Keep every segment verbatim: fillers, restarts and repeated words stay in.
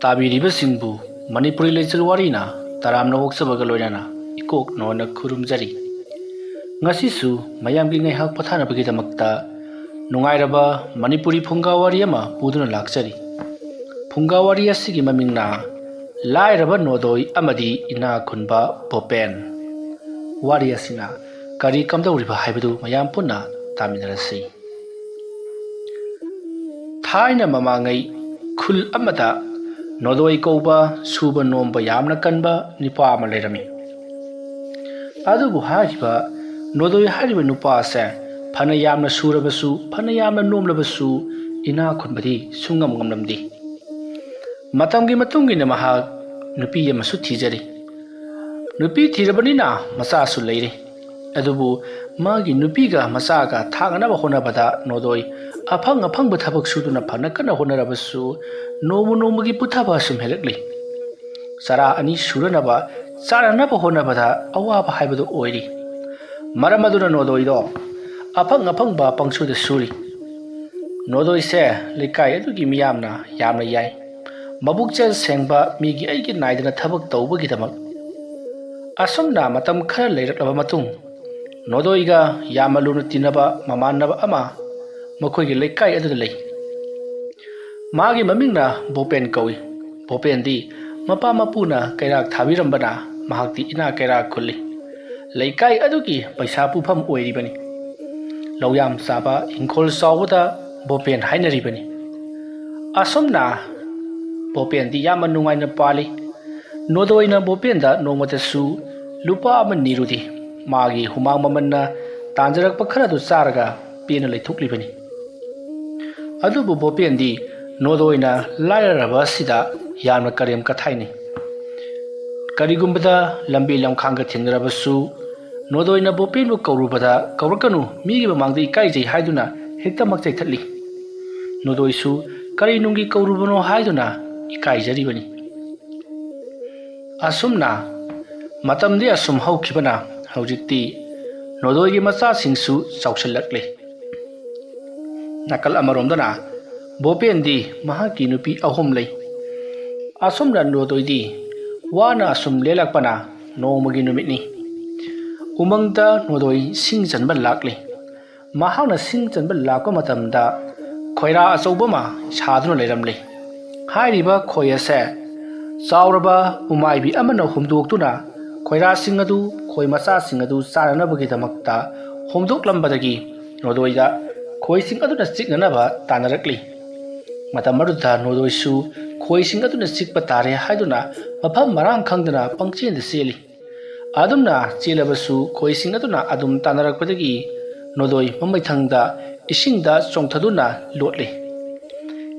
ꯇꯥꯕꯤꯔꯤꯕꯁꯤꯡꯕꯨ ꯃꯅꯤꯄꯨꯔꯤ ꯂꯩꯆꯜ ꯋꯥꯔꯤꯅ ꯇꯔꯥꯝꯅ ꯑꯣꯛꯆꯕꯒ ꯂꯣꯏꯅꯅ ꯏꯀꯣꯛ ꯅꯣꯟꯅ ꯈꯨꯔꯨꯝꯖꯔꯤ꯫ ꯉꯁꯤꯁꯨ ꯃꯌꯥꯝꯒꯤ ꯉꯥꯏꯍꯥꯛ ꯄꯣꯊꯥꯅꯕꯒꯤꯗꯃꯛꯇ ꯅꯨꯡꯉꯥꯏꯔꯕ ꯃꯅꯤꯄꯨꯔꯤ ꯐꯨꯡꯒꯥ ꯋꯥꯔꯤ ꯑꯃ ꯄꯨꯗꯨꯅ ꯂꯥꯛꯆꯔꯤ꯫ ꯐꯨꯡꯒꯥ ꯋꯥꯔꯤ ꯑꯁꯤꯒꯤ ꯃꯃꯤꯡꯅ ꯂꯥꯏꯔꯕ ꯅꯣꯗꯣꯏ ꯑꯃꯗꯤ ꯏꯅꯥꯛ ꯈꯨꯟꯕ ꯕꯣꯄꯦꯟ꯫ ꯋꯥꯔꯤ ꯑꯁꯤꯅ ꯀꯔꯤ ꯀꯝꯗꯧꯔꯤꯕ ꯍꯥꯏꯕꯗꯨ ꯃꯌꯥꯝ ꯄꯨꯟꯅ ꯇꯥꯃꯤꯟꯅꯔꯁꯤ꯫ ꯊꯥꯏꯅ ꯃꯃꯥꯡꯉꯩ ꯈꯨꯜ ꯑꯃꯗ ꯅꯣꯗꯣꯏ ꯀꯧꯕ ꯁꯨꯕ ꯅꯣꯝꯕ ꯌꯥꯝꯅ ꯀꯟꯕ ꯅꯨꯄꯥ ꯑꯃ ꯂꯩꯔꯝꯃꯤ꯫ ꯑꯗꯨꯕꯨ ꯍꯥꯏꯔꯤꯕ ꯅꯣꯗꯣꯏ ꯍꯥꯏꯔꯤꯕ ꯅꯨꯄꯥ ꯑꯁꯦ ꯐꯅ ꯌꯥꯝꯅ ꯁꯨꯔꯕꯁꯨ, ꯐꯅ ꯌꯥꯝꯅ ꯅꯣꯝꯂꯕꯁꯨ ꯏꯅꯥꯛ ꯈꯨꯟꯕꯗꯤ ꯁꯨꯡꯉꯝ ꯉꯝꯂꯝꯗꯦ꯫ ꯃꯇꯝꯒꯤ ꯃꯇꯨꯡ ꯏꯟꯅ ꯃꯍꯥꯛ ꯅꯨꯄꯤ ꯑꯃꯁꯨ ꯊꯤꯖꯔꯤ꯫ ꯅꯨꯄꯤ ꯊꯤꯔꯕꯅꯤꯅ ꯃꯆꯥꯁꯨ ꯂꯩꯔꯦ꯫ ꯑꯗꯨꯕꯨ ꯃꯥꯒꯤ ꯅꯨꯄꯤꯒ ꯃꯆꯥꯒ ꯊꯥꯛꯅꯅꯕ ꯍꯣꯠꯅꯕꯗ ꯅꯣꯗꯣꯏ ꯑꯐꯪ ꯑꯐꯪꯕ ꯊꯕꯛ ꯁꯨꯗꯨꯅ ꯐꯅ ꯀꯟꯅ ꯍꯣꯠꯅꯔꯕꯁꯨ ꯅꯣꯡꯃ ꯅꯣꯡꯃꯒꯤ ꯄꯨꯊꯕ ꯁꯨꯝ ꯍꯦꯜꯂꯛꯂꯤ꯫ ꯆꯔꯥ ꯑꯅꯤ ꯁꯨꯔꯅꯕ ꯆꯥꯅꯅꯕ ꯍꯣꯠꯅꯕꯗ ꯑꯋꯥꯕ ꯍꯥꯏꯕꯗꯨ ꯑꯣꯏꯔꯤ꯫ ꯃꯔꯝ ꯑꯗꯨꯅ ꯅꯣꯗꯣꯏꯗꯣ ꯑꯐꯪ ꯑꯐꯪꯕ ꯄꯪꯁꯨꯗ ꯁꯨꯔꯤ꯫ ꯅꯣꯗꯣꯏꯁꯦ ꯂꯩꯀꯥꯏ ꯑꯗꯨꯒꯤ ꯃꯤꯌꯥꯝꯅ ꯌꯥꯝꯅ ꯌꯥꯏ꯫ ꯃꯕꯨꯛꯆꯦꯜ ꯁꯦꯡꯕ, ꯃꯤꯒꯤ ꯑꯩꯒꯤ ꯅꯥꯏꯗꯅ ꯊꯕꯛ ꯇꯧꯕꯒꯤꯗꯃꯛ꯫ ꯑꯁꯨꯝꯅ ꯃꯇꯝ ꯈꯔ ꯂꯩꯔꯛꯂꯕ ꯃꯇꯨꯡ, ꯅꯣꯗꯣꯏꯒ ꯌꯥꯝꯅ ꯂꯨꯅ ꯇꯤꯟꯅꯕ ꯃꯃꯥꯟꯅꯕ ꯑꯃ ꯃꯈꯣꯏꯒꯤ ꯂꯩꯀꯥꯏ ꯑꯗꯨꯗ ꯂꯩ꯫ ꯃꯥꯒꯤ ꯃꯃꯤꯡꯅ ꯕꯣꯄꯦꯟ ꯀꯧꯏ꯫ ꯕꯣꯄꯦꯟꯗꯤ ꯃꯄꯥ ꯃꯄꯨꯅ ꯀꯩꯔꯥꯛ ꯊꯥꯕꯤꯔꯝꯕꯅ ꯃꯍꯥꯛꯇꯤ ꯏꯅꯥꯛ ꯀꯩꯔꯥꯛ ꯈꯨꯜꯂꯤ꯫ ꯂꯩꯀꯥꯏ ꯑꯗꯨꯒꯤ ꯄꯩꯁꯥ ꯄꯨꯐꯝ ꯑꯣꯏꯔꯤꯕꯅꯤ꯫ ꯂꯧ ꯌꯥꯝ ꯆꯥꯕ, ꯏꯪꯈꯣꯜ ꯆꯥꯎꯕꯗ ꯕꯣꯄꯦꯟ ꯍꯥꯏꯅꯔꯤꯕꯅꯤ꯫ ꯑꯁꯨꯝꯅ ꯕꯣꯄꯦꯟꯗꯤ ꯌꯥꯝꯅ ꯅꯨꯡꯉꯥꯏꯅ ꯄꯥꯜꯂꯤ꯫ ꯅꯣꯗꯣꯏꯅ ꯕꯣꯄꯦꯟꯗ ꯅꯣꯡꯃꯇꯁꯨ ꯂꯨꯄꯥ ꯑꯃ ꯅꯤꯔꯨꯗꯦ꯫ ꯃꯥꯒꯤ ꯍꯨꯃꯥꯡ ꯃꯃꯟꯅ ꯇꯥꯟꯖꯔꯛꯄ ꯈꯔꯗꯨ ꯆꯥꯔꯒ ꯄꯦꯟꯅ ꯂꯩꯊꯣꯛꯂꯤꯕꯅꯤ꯫ ꯑꯗꯨꯕꯨ ꯕꯣꯄꯦꯟꯗꯤ ꯅꯣꯗꯣꯏꯅ ꯂꯥꯏꯔꯔꯕ ꯑꯁꯤꯗ ꯌꯥꯝꯅ ꯀꯔꯦꯝ ꯀꯊꯥꯏꯅꯩ꯫ ꯀꯔꯤꯒꯨꯝꯕꯗ ꯂꯝꯕꯤ ꯂꯝꯈꯥꯡꯒ ꯊꯦꯡꯅꯔꯕꯁꯨ ꯅꯣꯗꯣꯏꯅ ꯕꯣꯄꯦꯟꯕꯨ ꯀꯧꯔꯨꯕꯗ "ꯀꯧꯔꯛꯀꯅꯨ, ꯃꯤꯒꯤ ꯃꯃꯥꯡꯗ ꯏꯀꯥꯏꯖꯩ" ꯍꯥꯏꯗꯨꯅ ꯍꯦꯛꯇꯃꯛ ꯆꯩꯊꯠꯂꯤ꯫ ꯅꯣꯗꯣꯏꯁꯨ ꯀꯔꯤ ꯅꯨꯡꯒꯤ ꯀꯧꯔꯨꯕꯅꯣ ꯍꯥꯏꯗꯨꯅ ꯏꯀꯥꯏꯖꯔꯤꯕꯅꯤ꯫ ꯑꯁꯨꯝꯅ ꯃꯇꯝꯗꯤ ꯑꯁꯨꯝ ꯍꯧꯈꯤꯕꯅ ꯍꯧꯖꯤꯛꯇꯤ ꯅꯣꯗꯣꯏꯒꯤ ꯃꯆꯥꯁꯤꯡꯁꯨ ꯆꯥꯎꯁꯤꯜꯂꯛꯂꯦ꯫ ꯅꯥꯀꯜ ꯑꯃꯔꯣꯝꯗꯅ ꯕꯣꯄꯦꯟꯗꯤ ꯃꯍꯥꯛꯀꯤ ꯅꯨꯄꯤ ꯑꯍꯨꯝ ꯂꯩ꯫ ꯑꯁꯨꯝꯅ ꯅꯣꯗꯣꯏꯗꯤ ꯋꯥꯅ ꯑꯁꯨꯝ ꯂꯦꯜꯂꯛꯄꯅ ꯅꯣꯡꯃꯒꯤ ꯅꯨꯃꯤꯠꯅꯤ꯫ ꯎꯃꯪꯗ ꯅꯣꯗꯣꯏ ꯁꯤꯡ ꯆꯟꯕ ꯂꯥꯛꯂꯤ꯫ ꯃꯍꯥꯛꯅ ꯁꯤꯡ ꯆꯟꯕ ꯂꯥꯛꯄ ꯃꯇꯝꯗ ꯈꯣꯏꯔꯥ ꯑꯆꯧꯕ ꯑꯃ ꯁꯥꯗꯨꯅ ꯂꯩꯔꯝꯂꯤ꯫ ꯍꯥꯏꯔꯤꯕ ꯈꯣꯏ ꯑꯁꯦ ꯆꯥꯎꯔꯕ ꯎꯃꯥꯏꯕꯤ ꯑꯃꯅ ꯍꯨꯝꯗꯣꯛꯇꯨꯅ ꯈꯣꯏꯔꯥꯁꯤꯡ ꯑꯗꯨ ꯈꯣꯏ ꯃꯆꯥꯁꯤꯡ ꯑꯗꯨ ꯆꯥꯅꯅꯕꯒꯤꯗꯃꯛꯇ ꯍꯨꯝꯗꯣꯛꯂꯝꯕꯗꯒꯤ ꯅꯣꯗꯣꯏꯗ ꯈꯣꯏꯁꯤꯡ ꯑꯗꯨꯅ ꯆꯤꯛꯅꯅꯕ ꯇꯥꯟꯅꯔꯛꯂꯤ꯫ ꯃꯇꯝ ꯑꯗꯨꯗ ꯅꯣꯗꯣꯏꯁꯨ ꯈꯣꯏꯁꯤꯡ ꯑꯗꯨꯅ ꯆꯤꯛꯄ ꯇꯥꯔꯦ ꯍꯥꯏꯗꯨꯅ ꯃꯐꯝ ꯃꯔꯥꯡ ꯈꯪꯗꯅ ꯄꯪꯆꯦꯟꯗ ꯆꯦꯜꯂꯤ꯫ ꯑꯗꯨꯝꯅ ꯆꯦꯜꯂꯕꯁꯨ ꯈꯣꯏꯁꯤꯡ ꯑꯗꯨꯅ ꯑꯗꯨꯝ ꯇꯥꯟꯅꯔꯛꯄꯗꯒꯤ ꯅꯣꯗꯣꯏ ꯃꯃꯩꯊꯪꯗ ꯏꯁꯤꯡꯗ ꯆꯣꯡꯊꯗꯨꯅ ꯂꯣꯠꯂꯤ꯫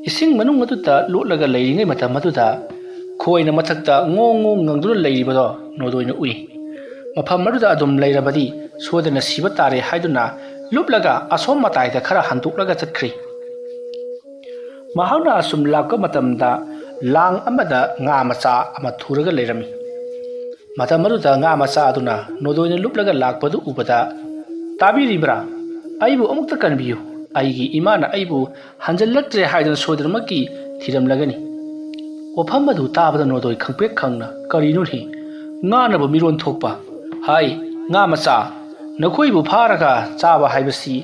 ꯏꯁꯤꯡ ꯃꯅꯨꯡ ꯑꯗꯨꯗ ꯂꯣꯠꯂꯒ ꯂꯩꯔꯤꯉꯩ ꯃꯇꯝ ꯑꯗꯨꯗ ꯈꯣꯏꯅ ꯃꯊꯛꯇ ꯉꯣꯡ ꯉꯣꯡ ꯉꯪꯗꯨꯅ ꯂꯩꯔꯤꯕꯗꯣ ꯅꯣꯗꯣꯏꯅ ꯎꯏ꯫ ꯃꯐꯝ ꯑꯗꯨꯗ ꯑꯗꯨꯝ ꯂꯩꯔꯕꯗꯤ ꯁꯣꯏꯗꯅ ꯁꯤꯕ ꯇꯥꯔꯦ ꯍꯥꯏꯗꯨꯅ ꯂꯨꯞꯂꯒ ꯑꯁꯣꯝ ꯃꯇꯥꯏꯗ ꯈꯔ ꯍꯟꯗꯣꯛꯂꯒ ꯆꯠꯈ꯭ꯔꯤ꯫ ꯃꯍꯥꯛꯅ ꯑꯁꯨꯝ ꯂꯥꯛꯄ ꯃꯇꯝꯗ ꯂꯥꯡ ꯑꯃꯗ ꯉꯥ ꯃꯆꯥ ꯑꯃ ꯊꯨꯔꯒ ꯂꯩꯔꯝꯃꯤ꯫ ꯃꯇꯝ ꯑꯗꯨꯗ ꯉꯥ ꯃꯆꯥ ꯑꯗꯨꯅ ꯅꯣꯗꯣꯏꯅ ꯂꯨꯞꯂꯒ ꯂꯥꯛꯄꯗꯨ ꯎꯕꯗ, "ꯇꯥꯕꯤꯔꯤꯕ꯭ꯔꯥ? ꯑꯩꯕꯨ ꯑꯃꯨꯛꯇ ꯀꯟꯕꯤꯌꯨ꯫ ꯑꯩꯒꯤ ꯏꯃꯥꯅ ꯑꯩꯕꯨ ꯍꯟꯖꯜꯂꯛꯇ꯭ꯔꯦ ꯍꯥꯏꯗꯨꯅ ꯁꯣꯏꯗꯅꯃꯛꯀꯤ ꯊꯤꯔꯝꯂꯒꯅꯤ꯫" ꯋꯥꯐꯝ ꯑꯗꯨ ꯇꯥꯕꯗ ꯅꯣꯗꯣꯏ ꯈꯪꯄ꯭ꯔꯦꯛ ꯈꯪꯅ, "ꯀꯔꯤꯅꯣꯅꯦ? ꯉꯥꯅꯕ ꯃꯤꯔꯣꯟ ꯊꯣꯛꯄ? ꯍꯥꯏ, ꯉꯥ ꯃꯆꯥ, ꯅꯈꯣꯏꯕꯨ ꯐꯥꯔꯒ ꯆꯥꯕ ꯍꯥꯏꯕꯁꯤ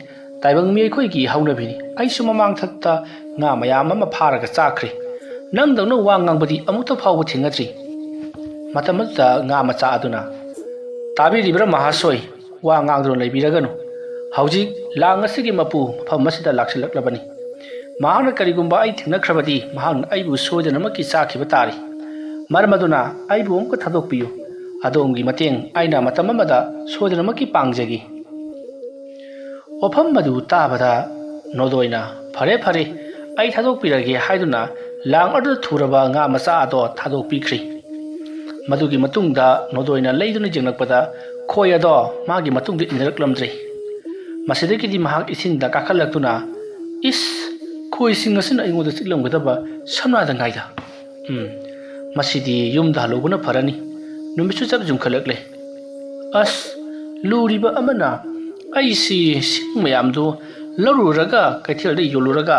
ꯇꯥꯏꯕꯪ ꯃꯤꯑꯣꯏꯈꯣꯏꯒꯤ ꯍꯧꯅꯕꯤꯅꯤ꯫ ꯑꯩꯁꯨ ꯃꯃꯥꯡꯊꯛꯇ ꯉꯥ ꯃꯌꯥꯝ ꯑꯃ ꯐꯥꯔꯒ ꯆꯥꯈ꯭ꯔꯦ꯫ ꯅꯪꯗꯧꯅ ꯋꯥ ꯉꯥꯡꯕꯗꯤ ꯑꯃꯨꯛꯇ ꯐꯥꯎꯕ ꯊꯦꯡꯅꯗ꯭ꯔꯤ꯫" ꯃꯇꯝ ꯑꯗꯨꯗ ꯉꯥ ꯃꯆꯥ ꯑꯗꯨꯅ, "ꯇꯥꯕꯤꯔꯤꯕ꯭ꯔꯥ ꯃꯍꯥꯁꯣꯏ? ꯋꯥ ꯉꯥꯡꯗꯨꯅ ꯂꯩꯕꯤꯔꯒꯅꯨ꯫ ꯍꯧꯖꯤꯛ ꯂꯥꯡ ꯑꯁꯤꯒꯤ ꯃꯄꯨ ꯃꯐꯝ ꯑꯁꯤꯗ ꯂꯥꯛꯁꯤꯜꯂꯛꯂꯕꯅꯤ꯫ ꯃꯍꯥꯛꯅ ꯀꯔꯤꯒꯨꯝꯕ ꯑꯩ ꯊꯦꯡꯅꯈ꯭ꯔꯕꯗꯤ ꯃꯍꯥꯛꯅ ꯑꯩꯕꯨ ꯁꯣꯏꯗꯅꯃꯛꯀꯤ ꯆꯥꯈꯤꯕ ꯇꯥꯔꯤ꯫ ꯃꯔꯝ ꯑꯗꯨꯅ ꯑꯩꯕꯨ ꯑꯃꯨꯛꯀ ꯊꯥꯗꯣꯛꯄꯤꯌꯨ꯫ ꯑꯗꯣꯝꯒꯤ ꯃꯇꯦꯡ ꯑꯩꯅ ꯃꯇꯝ ꯑꯃꯗ ꯁꯣꯏꯗꯅꯃꯛꯀꯤ ꯄꯥꯡꯖꯒꯦ꯫" ꯋꯥꯐꯝ ꯑꯗꯨ ꯇꯥꯕꯗ ꯅꯣꯗꯣꯏꯅ, "ꯐꯔꯦ, ꯐꯔꯦ, ꯑꯩ ꯊꯥꯗꯣꯛꯄꯤꯔꯒꯦ" ꯍꯥꯏꯗꯨꯅ ꯂꯥꯡ ꯑꯗꯨꯗ ꯊꯨꯔꯕ ꯉꯥ ꯃꯆꯥ ꯑꯗꯣ ꯊꯥꯗꯣꯛꯄꯤꯈ꯭ꯔꯤ꯫ ꯃꯗꯨꯒꯤ ꯃꯇꯨꯡꯗ ꯅꯣꯗꯣꯏꯅ ꯂꯩꯗꯨꯅ ꯌꯦꯡꯂꯛꯄꯗ ꯈꯣꯏ ꯑꯗꯣ ꯃꯥꯒꯤ ꯃꯇꯨꯡꯗ ꯏꯟꯅꯔꯛꯂꯝꯗ꯭ꯔꯦ꯫ ꯃꯁꯤꯗꯒꯤꯗꯤ ꯃꯍꯥꯛ ꯏꯁꯤꯡꯗ ꯀꯥꯈꯠꯂꯛꯇꯨꯅ, "ꯏꯁ, ꯈꯣꯏꯁꯤꯡ ꯑꯁꯤꯅ ꯑꯩꯉꯣꯟꯗ ꯆꯤꯛꯂꯝꯒꯗꯕ ꯁꯝꯅꯥꯗ ꯉꯥꯏꯗ꯫ ꯎꯝ, ꯃꯁꯤꯗꯤ ꯌꯨꯝꯗ ꯍꯜꯂꯧꯕꯅ ꯐꯔꯅꯤ꯫ ꯅꯨꯃꯤꯠꯁꯨ ꯆꯞ ꯌꯨꯡꯈꯠꯂꯛꯂꯦ꯫ ꯑꯁ, ꯂꯨꯔꯤꯕ ꯑꯃꯅ ꯑꯩꯁꯤ ꯁꯤꯡ ꯃꯌꯥꯝꯗꯨ ꯂꯧꯔꯨꯔꯒ ꯀꯩꯊꯦꯜꯗ ꯌꯣꯜꯂꯨꯔꯒ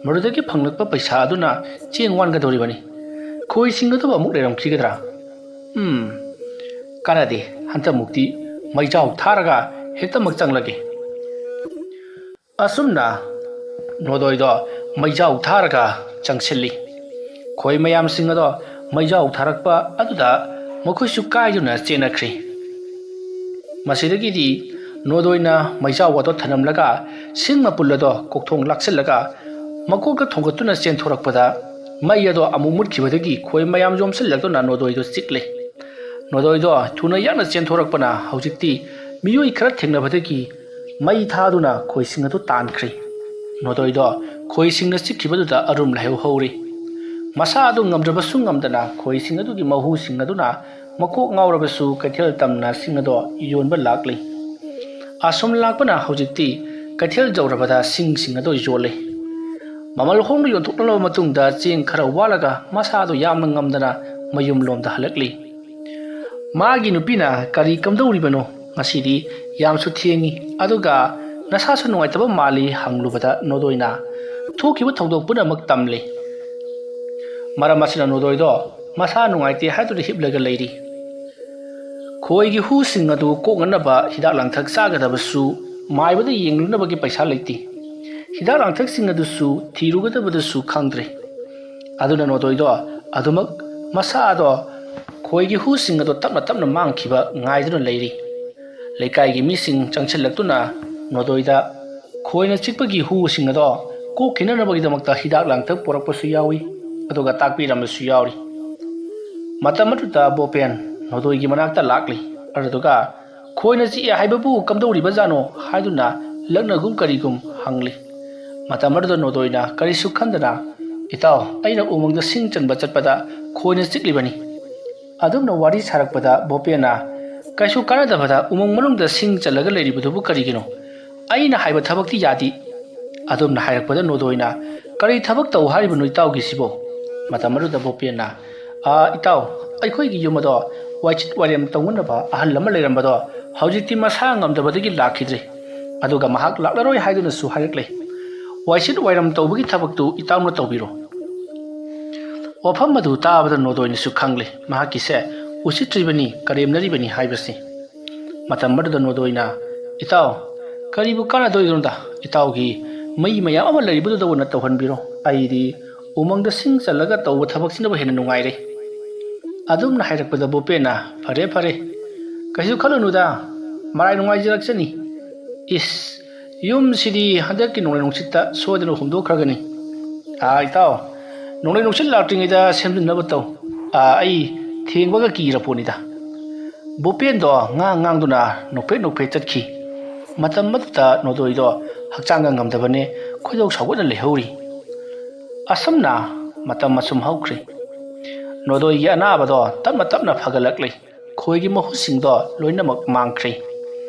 ꯃꯗꯨꯗꯒꯤ ꯐꯪꯂꯛꯄ ꯄꯩꯁꯥ ꯑꯗꯨꯅ ꯆꯦꯡ ꯋꯥꯟꯒꯗꯧꯔꯤꯕꯅꯤ꯫ ꯈꯣꯏꯁꯤꯡ ꯑꯗꯨꯕꯨ ꯑꯃꯨꯛ ꯂꯩꯔꯝꯈꯤꯒꯗ꯭ꯔꯥ? ꯎꯝ, ꯀꯥꯟꯅꯗꯦ, ꯍꯟꯗꯛꯃꯨꯛꯇꯤ ꯃꯩꯖꯥꯎ ꯊꯥꯔꯒ ꯍꯦꯛꯇꯃꯛ ꯆꯪꯂꯒꯦ꯫ ꯑꯁꯨꯝꯅ ꯅꯣꯗꯣꯏꯗꯣ ꯃꯩꯖꯥꯎ ꯊꯥꯔꯒ ꯆꯪꯁꯤꯜꯂꯤ꯫ ꯈꯣꯏ ꯃꯌꯥꯝꯁꯤꯡ ꯑꯗꯣ ꯃꯩꯖꯥꯎ ꯊꯥꯔꯛꯄ ꯑꯗꯨꯗ ꯃꯈꯣꯏꯁꯨ ꯀꯥꯏꯗꯨꯅ ꯆꯦꯟꯅꯈ꯭ꯔꯤ꯫ ꯃꯁꯤꯗꯒꯤꯗꯤ ꯅꯣꯗꯣꯏꯅ ꯃꯩꯖꯥꯎ ꯑꯗꯣ ꯊꯅꯝꯂꯒ ꯁꯤꯡ ꯃꯄꯨꯜ ꯑꯗꯣ ꯀꯣꯛꯊꯣꯡ ꯂꯥꯛꯁꯤꯜꯂꯒ ꯃꯀꯣꯛꯇ ꯊꯣꯡꯒꯠꯇꯨꯅ ꯆꯦꯟꯊꯣꯔꯛꯄꯗ, ꯃꯩ ꯑꯗꯣ ꯑꯃꯨꯛ ꯃꯨꯠꯈꯤꯕꯗꯒꯤ ꯈꯣꯏ ꯃꯌꯥꯝ ꯌꯣꯝꯁꯤꯜꯂꯛꯇꯨꯅ ꯅꯣꯗꯣꯏꯗꯣ ꯆꯤꯛꯂꯦ꯫ ꯅꯣꯗꯣꯏꯗꯣ ꯊꯨꯅ ꯌꯥꯡꯅ ꯆꯦꯟꯊꯣꯔꯛꯄꯅ ꯍꯧꯖꯤꯛꯇꯤ ꯃꯤꯑꯣꯏ ꯈꯔ ꯊꯦꯡꯅꯕꯗꯒꯤ ꯃꯩ ꯊꯥꯗꯨꯅ ꯈꯣꯏꯁꯤꯡ ꯑꯗꯨ ꯇꯥꯟꯈ꯭ꯔꯦ꯫ ꯅꯣꯗꯣꯏꯗꯣ ꯈꯣꯏꯁꯤꯡꯅ ꯆꯤꯛꯈꯤꯕꯗꯨꯗ ꯑꯔꯨꯝ ꯂꯥꯏꯍꯧ ꯍꯧꯔꯤ꯫ ꯃꯁꯥ ꯑꯗꯨ ꯉꯝꯗ꯭ꯔꯕꯁꯨ ꯉꯝꯗꯅ ꯈꯣꯏꯁꯤꯡ ꯑꯗꯨꯒꯤ ꯃꯍꯨꯁꯤꯡ ꯑꯗꯨꯅ ꯃꯀꯣꯛ ꯉꯥꯎꯔꯕꯁꯨ ꯀꯩꯊꯦꯜ ꯇꯝꯅ ꯁꯤꯡ ꯑꯗꯣ ꯌꯣꯟꯕ ꯂꯥꯛꯂꯤ꯫ ꯑꯁꯨꯝ ꯂꯥꯛꯄꯅ ꯍꯧꯖꯤꯛꯇꯤ ꯀꯩꯊꯦꯜ ꯌꯧꯔꯕꯗ ꯁꯤꯡꯁꯤꯡ ꯑꯗꯨ ꯌꯣꯜꯂꯤ꯫ ꯃꯃꯜ ꯍꯣꯡꯅ ꯌꯣꯟꯊꯣꯛꯅꯔꯕ ꯃꯇꯨꯡꯗ ꯆꯦꯡ ꯈꯔ ꯋꯥꯠꯂꯒ ꯃꯁꯥꯗꯨ ꯌꯥꯝꯅ ꯉꯝꯗꯅ ꯃꯌꯨꯝꯂꯣꯝꯗ ꯍꯜꯂꯛꯂꯤ꯫ ꯃꯥꯒꯤ ꯅꯨꯄꯤꯅ, "ꯀꯔꯤ ꯀꯝꯗꯧꯔꯤꯕꯅꯣ? ꯉꯁꯤꯗꯤ ꯌꯥꯝꯁꯨ ꯊꯦꯡꯉꯤ, ꯑꯗꯨꯒ ꯅꯁꯥꯁꯨ ꯅꯨꯡꯉꯥꯏꯇꯕ ꯃꯥꯜꯂꯤ" ꯍꯪꯂꯨꯕꯗ ꯅꯣꯗꯣꯏꯅ ꯊꯣꯛꯈꯤꯕ ꯊꯧꯗꯣꯛ ꯄꯨꯝꯅꯃꯛ ꯇꯝꯂꯤ꯫ ꯃꯔꯝ ꯑꯁꯤꯅ ꯅꯣꯗꯣꯏꯗꯣ ꯃꯁꯥ ꯅꯨꯡꯉꯥꯏꯇꯦ ꯍꯥꯏꯗꯨꯅ ꯍꯤꯞꯂꯒ ꯂꯩꯔꯤ꯫ ꯈꯣꯏꯒꯤ ꯍꯨꯁꯤꯡ ꯑꯗꯨ ꯀꯣꯛꯅꯅꯕ ꯍꯤꯗꯥꯛ ꯂꯥꯡꯊꯛ ꯆꯥꯒꯗꯕꯁꯨ ꯃꯥꯏꯕꯗ ꯌꯦꯡꯂꯨꯅꯕꯒꯤ ꯄꯩꯁꯥ ꯂꯩꯇꯦ꯫ ꯍꯤꯗꯥꯛ ꯂꯥꯡꯊꯛꯁꯤꯡ ꯑꯗꯨꯁꯨ ꯊꯤꯔꯨꯒꯗꯕꯗꯨꯁꯨ ꯈꯪꯗ꯭ꯔꯦ꯫ ꯑꯗꯨꯅ ꯅꯣꯗꯣꯏꯗꯣ ꯑꯗꯨꯃꯛ ꯃꯁꯥꯗꯣ ꯈꯣꯏꯒꯤ ꯍꯨꯁꯤꯡ ꯑꯗꯣ ꯇꯞꯅ ꯇꯞꯅ ꯃꯥꯡꯈꯤꯕ ꯉꯥꯏꯗꯨꯅ ꯂꯩꯔꯤ꯫ ꯂꯩꯀꯥꯏꯒꯤ ꯃꯤꯁꯤꯡ ꯆꯪꯁꯤꯜꯂꯛꯇꯨꯅ ꯅꯣꯗꯣꯏꯗ ꯈꯣꯏꯅ ꯆꯤꯛꯄꯒꯤ ꯍꯨꯁꯤꯡ ꯑꯗꯣ ꯀꯣꯛꯈꯤꯅꯅꯕꯒꯤꯗꯃꯛꯇ ꯍꯤꯗꯥꯛ ꯂꯥꯡꯊꯛ ꯄꯨꯔꯛꯄꯁꯨ ꯌꯥꯎꯏ, ꯑꯗꯨꯒ ꯇꯥꯛꯄꯤꯔꯝꯕꯁꯨ ꯌꯥꯎꯔꯤ꯫ ꯃꯇꯝ ꯑꯗꯨꯗ ꯕꯣꯄꯦꯟ ꯅꯣꯗꯣꯏꯒꯤ ꯃꯅꯥꯛꯇ ꯂꯥꯛꯂꯤ꯫ ꯑꯗꯨꯗꯨꯒ "ꯈꯣꯏꯅ ꯆꯤꯛꯑꯦ ꯍꯥꯏꯕꯕꯨ ꯀꯝꯗꯧꯔꯤꯕꯖꯥꯠꯅꯣ?" ꯍꯥꯏꯗꯨꯅ ꯂꯛꯅꯒꯨꯝ ꯀꯔꯤꯒꯨꯝ ꯍꯪꯂꯤ꯫ ꯃꯇꯝ ꯑꯗꯨꯗ ꯅꯣꯗꯣꯏꯅ ꯀꯔꯤꯁꯨ ꯈꯟꯗꯅ, "ꯏꯇꯥꯎ, ꯑꯩꯅ ꯎꯃꯪꯗ ꯁꯤꯡ ꯆꯟꯕ ꯆꯠꯄꯗ ꯈꯣꯏꯅ ꯆꯤꯛꯂꯤꯕꯅꯤ"꯫ ꯑꯗꯨꯝꯅ ꯋꯥꯔꯤ ꯁꯥꯔꯛꯄꯗ ꯕꯣꯄꯦꯟꯅ, "ꯀꯩꯁꯨ ꯀꯥꯟꯅꯗꯕꯗ ꯎꯃꯪ ꯃꯅꯨꯡꯗ ꯁꯤꯡ ꯆꯜꯂꯒ ꯂꯩꯔꯤꯕꯗꯨꯕꯨ ꯀꯔꯤꯒꯤꯅꯣ? ꯑꯩꯅ ꯍꯥꯏꯕ ꯊꯕꯛꯇꯤ ꯌꯥꯗꯦ"꯫ ꯑꯗꯨꯝꯅ ꯍꯥꯏꯔꯛꯄꯗ ꯅꯣꯗꯣꯏꯅ, "ꯀꯔꯤ ꯊꯕꯛ ꯇꯧ ꯍꯥꯏꯔꯤꯕꯅꯣ ꯏꯇꯥꯎꯒꯤꯁꯤꯕꯣ?" ꯃꯇꯝ ꯑꯗꯨꯗ ꯕꯣꯄꯦꯟꯅ, "ꯑꯥ, ꯏꯇꯥꯎ, ꯑꯩꯈꯣꯏꯒꯤ ꯌꯨꯝ ꯑꯗꯣ ꯋꯥꯏꯁꯤꯠ ꯋꯥꯏꯔꯦꯝ ꯇꯧꯅꯅꯕ ꯑꯍꯜ ꯑꯃ ꯂꯩꯔꯝꯕꯗꯣ ꯍꯧꯖꯤꯛꯇꯤ ꯃꯁꯥ ꯉꯝꯗꯕꯗꯒꯤ ꯂꯥꯛꯈꯤꯗ꯭ꯔꯦ꯫ ꯑꯗꯨꯒ ꯃꯍꯥꯛ ꯂꯥꯛꯂꯔꯣꯏ ꯍꯥꯏꯗꯨꯅꯁꯨ ꯍꯥꯏꯔꯛꯂꯦ꯫ ꯋꯥꯏꯁꯤꯠ ꯋꯥꯏꯔꯝ ꯇꯧꯕꯒꯤ ꯊꯕꯛꯇꯨ ꯏꯇꯥꯎꯅ ꯇꯧꯕꯤꯔꯣ"꯫ ꯋꯥꯐꯝ ꯑꯗꯨ ꯇꯥꯕꯗ ꯅꯣꯗꯣꯏꯅꯁꯨ ꯈꯪꯂꯦ, ꯃꯍꯥꯛꯀꯤꯁꯦ ꯎꯁꯤꯠꯇ꯭ꯔꯤꯕꯅꯤ, ꯀꯔꯦꯝꯅꯔꯤꯕꯅꯤ ꯍꯥꯏꯕꯁꯤ꯫ ꯃꯇꯝ ꯑꯗꯨꯗ ꯅꯣꯗꯣꯏꯅ, "ꯏꯇꯥꯎ, ꯀꯔꯤꯕꯨ ꯀꯥꯟꯅꯗꯣꯏꯅꯣꯗ? ꯏꯇꯥꯎꯒꯤ ꯃꯩ ꯃꯌꯥꯝ ꯑꯃ ꯂꯩꯔꯤꯕꯗꯨꯗ ꯑꯣꯏꯅ ꯇꯧꯍꯟꯕꯤꯔꯣ꯫ ꯑꯩꯗꯤ ꯎꯃꯪꯗ ꯁꯤꯡ ꯆꯜꯂꯒ ꯇꯧꯕ ꯊꯕꯛꯁꯤꯅꯕꯨ ꯍꯦꯟꯅ ꯅꯨꯡꯉꯥꯏꯔꯦ"꯫ ꯑꯗꯨꯝꯅ ꯍꯥꯏꯔꯛꯄꯗ ꯕꯣꯄꯦꯟꯅ, "ꯐꯔꯦ, ꯐꯔꯦ, ꯀꯩꯁꯨ ꯈꯜꯂꯨꯅꯨꯗ, ꯃꯔꯥꯏ ꯅꯨꯡꯉꯥꯏꯖꯔꯛꯆꯅꯤ꯫ ꯏꯁ, ꯌꯨꯝꯁꯤꯗꯤ ꯍꯟꯗꯛꯀꯤ ꯅꯣꯡꯂꯩ ꯅꯨꯡꯁꯤꯠꯇ ꯁꯣꯏꯗꯅ ꯍꯨꯝꯗꯣꯛꯈ꯭ꯔꯒꯅꯤ꯫ ꯑꯥ, ꯏꯇꯥꯎ, ꯅꯣꯡꯂꯩ ꯅꯨꯡꯁꯤꯠ ꯂꯥꯛꯇ꯭ꯔꯤꯉꯩꯗ ꯁꯦꯝꯖꯤꯟꯅꯕ ꯇꯧ꯫ ꯑꯥ, ꯑꯩ ꯊꯦꯡꯕꯒ ꯀꯤꯔ ꯄꯣꯠꯅꯤꯗ"꯫ ꯕꯣꯄꯦꯟꯗꯣ ꯉꯥꯡ ꯉꯥꯡꯗꯨꯅ ꯅꯣꯛꯐꯦꯠ ꯅꯣꯛꯐꯦꯠ ꯆꯠꯈꯤ꯫ ꯃꯇꯝ ꯑꯗꯨꯗ ꯅꯣꯗꯣꯏꯗꯣ ꯍꯛꯆꯥꯡꯒ ꯉꯝꯗꯕꯅꯦ, ꯈꯣꯏꯗꯧ ꯁꯥꯎꯒꯠꯅ ꯂꯩꯍꯧꯔꯤ꯫ ꯑꯁꯨꯝꯅ ꯃꯇꯝ ꯑꯁꯨꯝ ꯍꯧꯈ꯭ꯔꯦ꯫ ꯅꯣꯗꯣꯏꯒꯤ ꯑꯅꯥꯕꯗꯣ ꯇꯞꯅ ꯇꯞꯅ ꯐꯒꯠꯂꯛꯂꯦ꯫ ꯈꯣꯏꯒꯤ ꯃꯍꯨꯠꯁꯤꯡꯗꯣ ꯂꯣꯏꯅꯃꯛ ꯃꯥꯡꯈ꯭ꯔꯦ꯫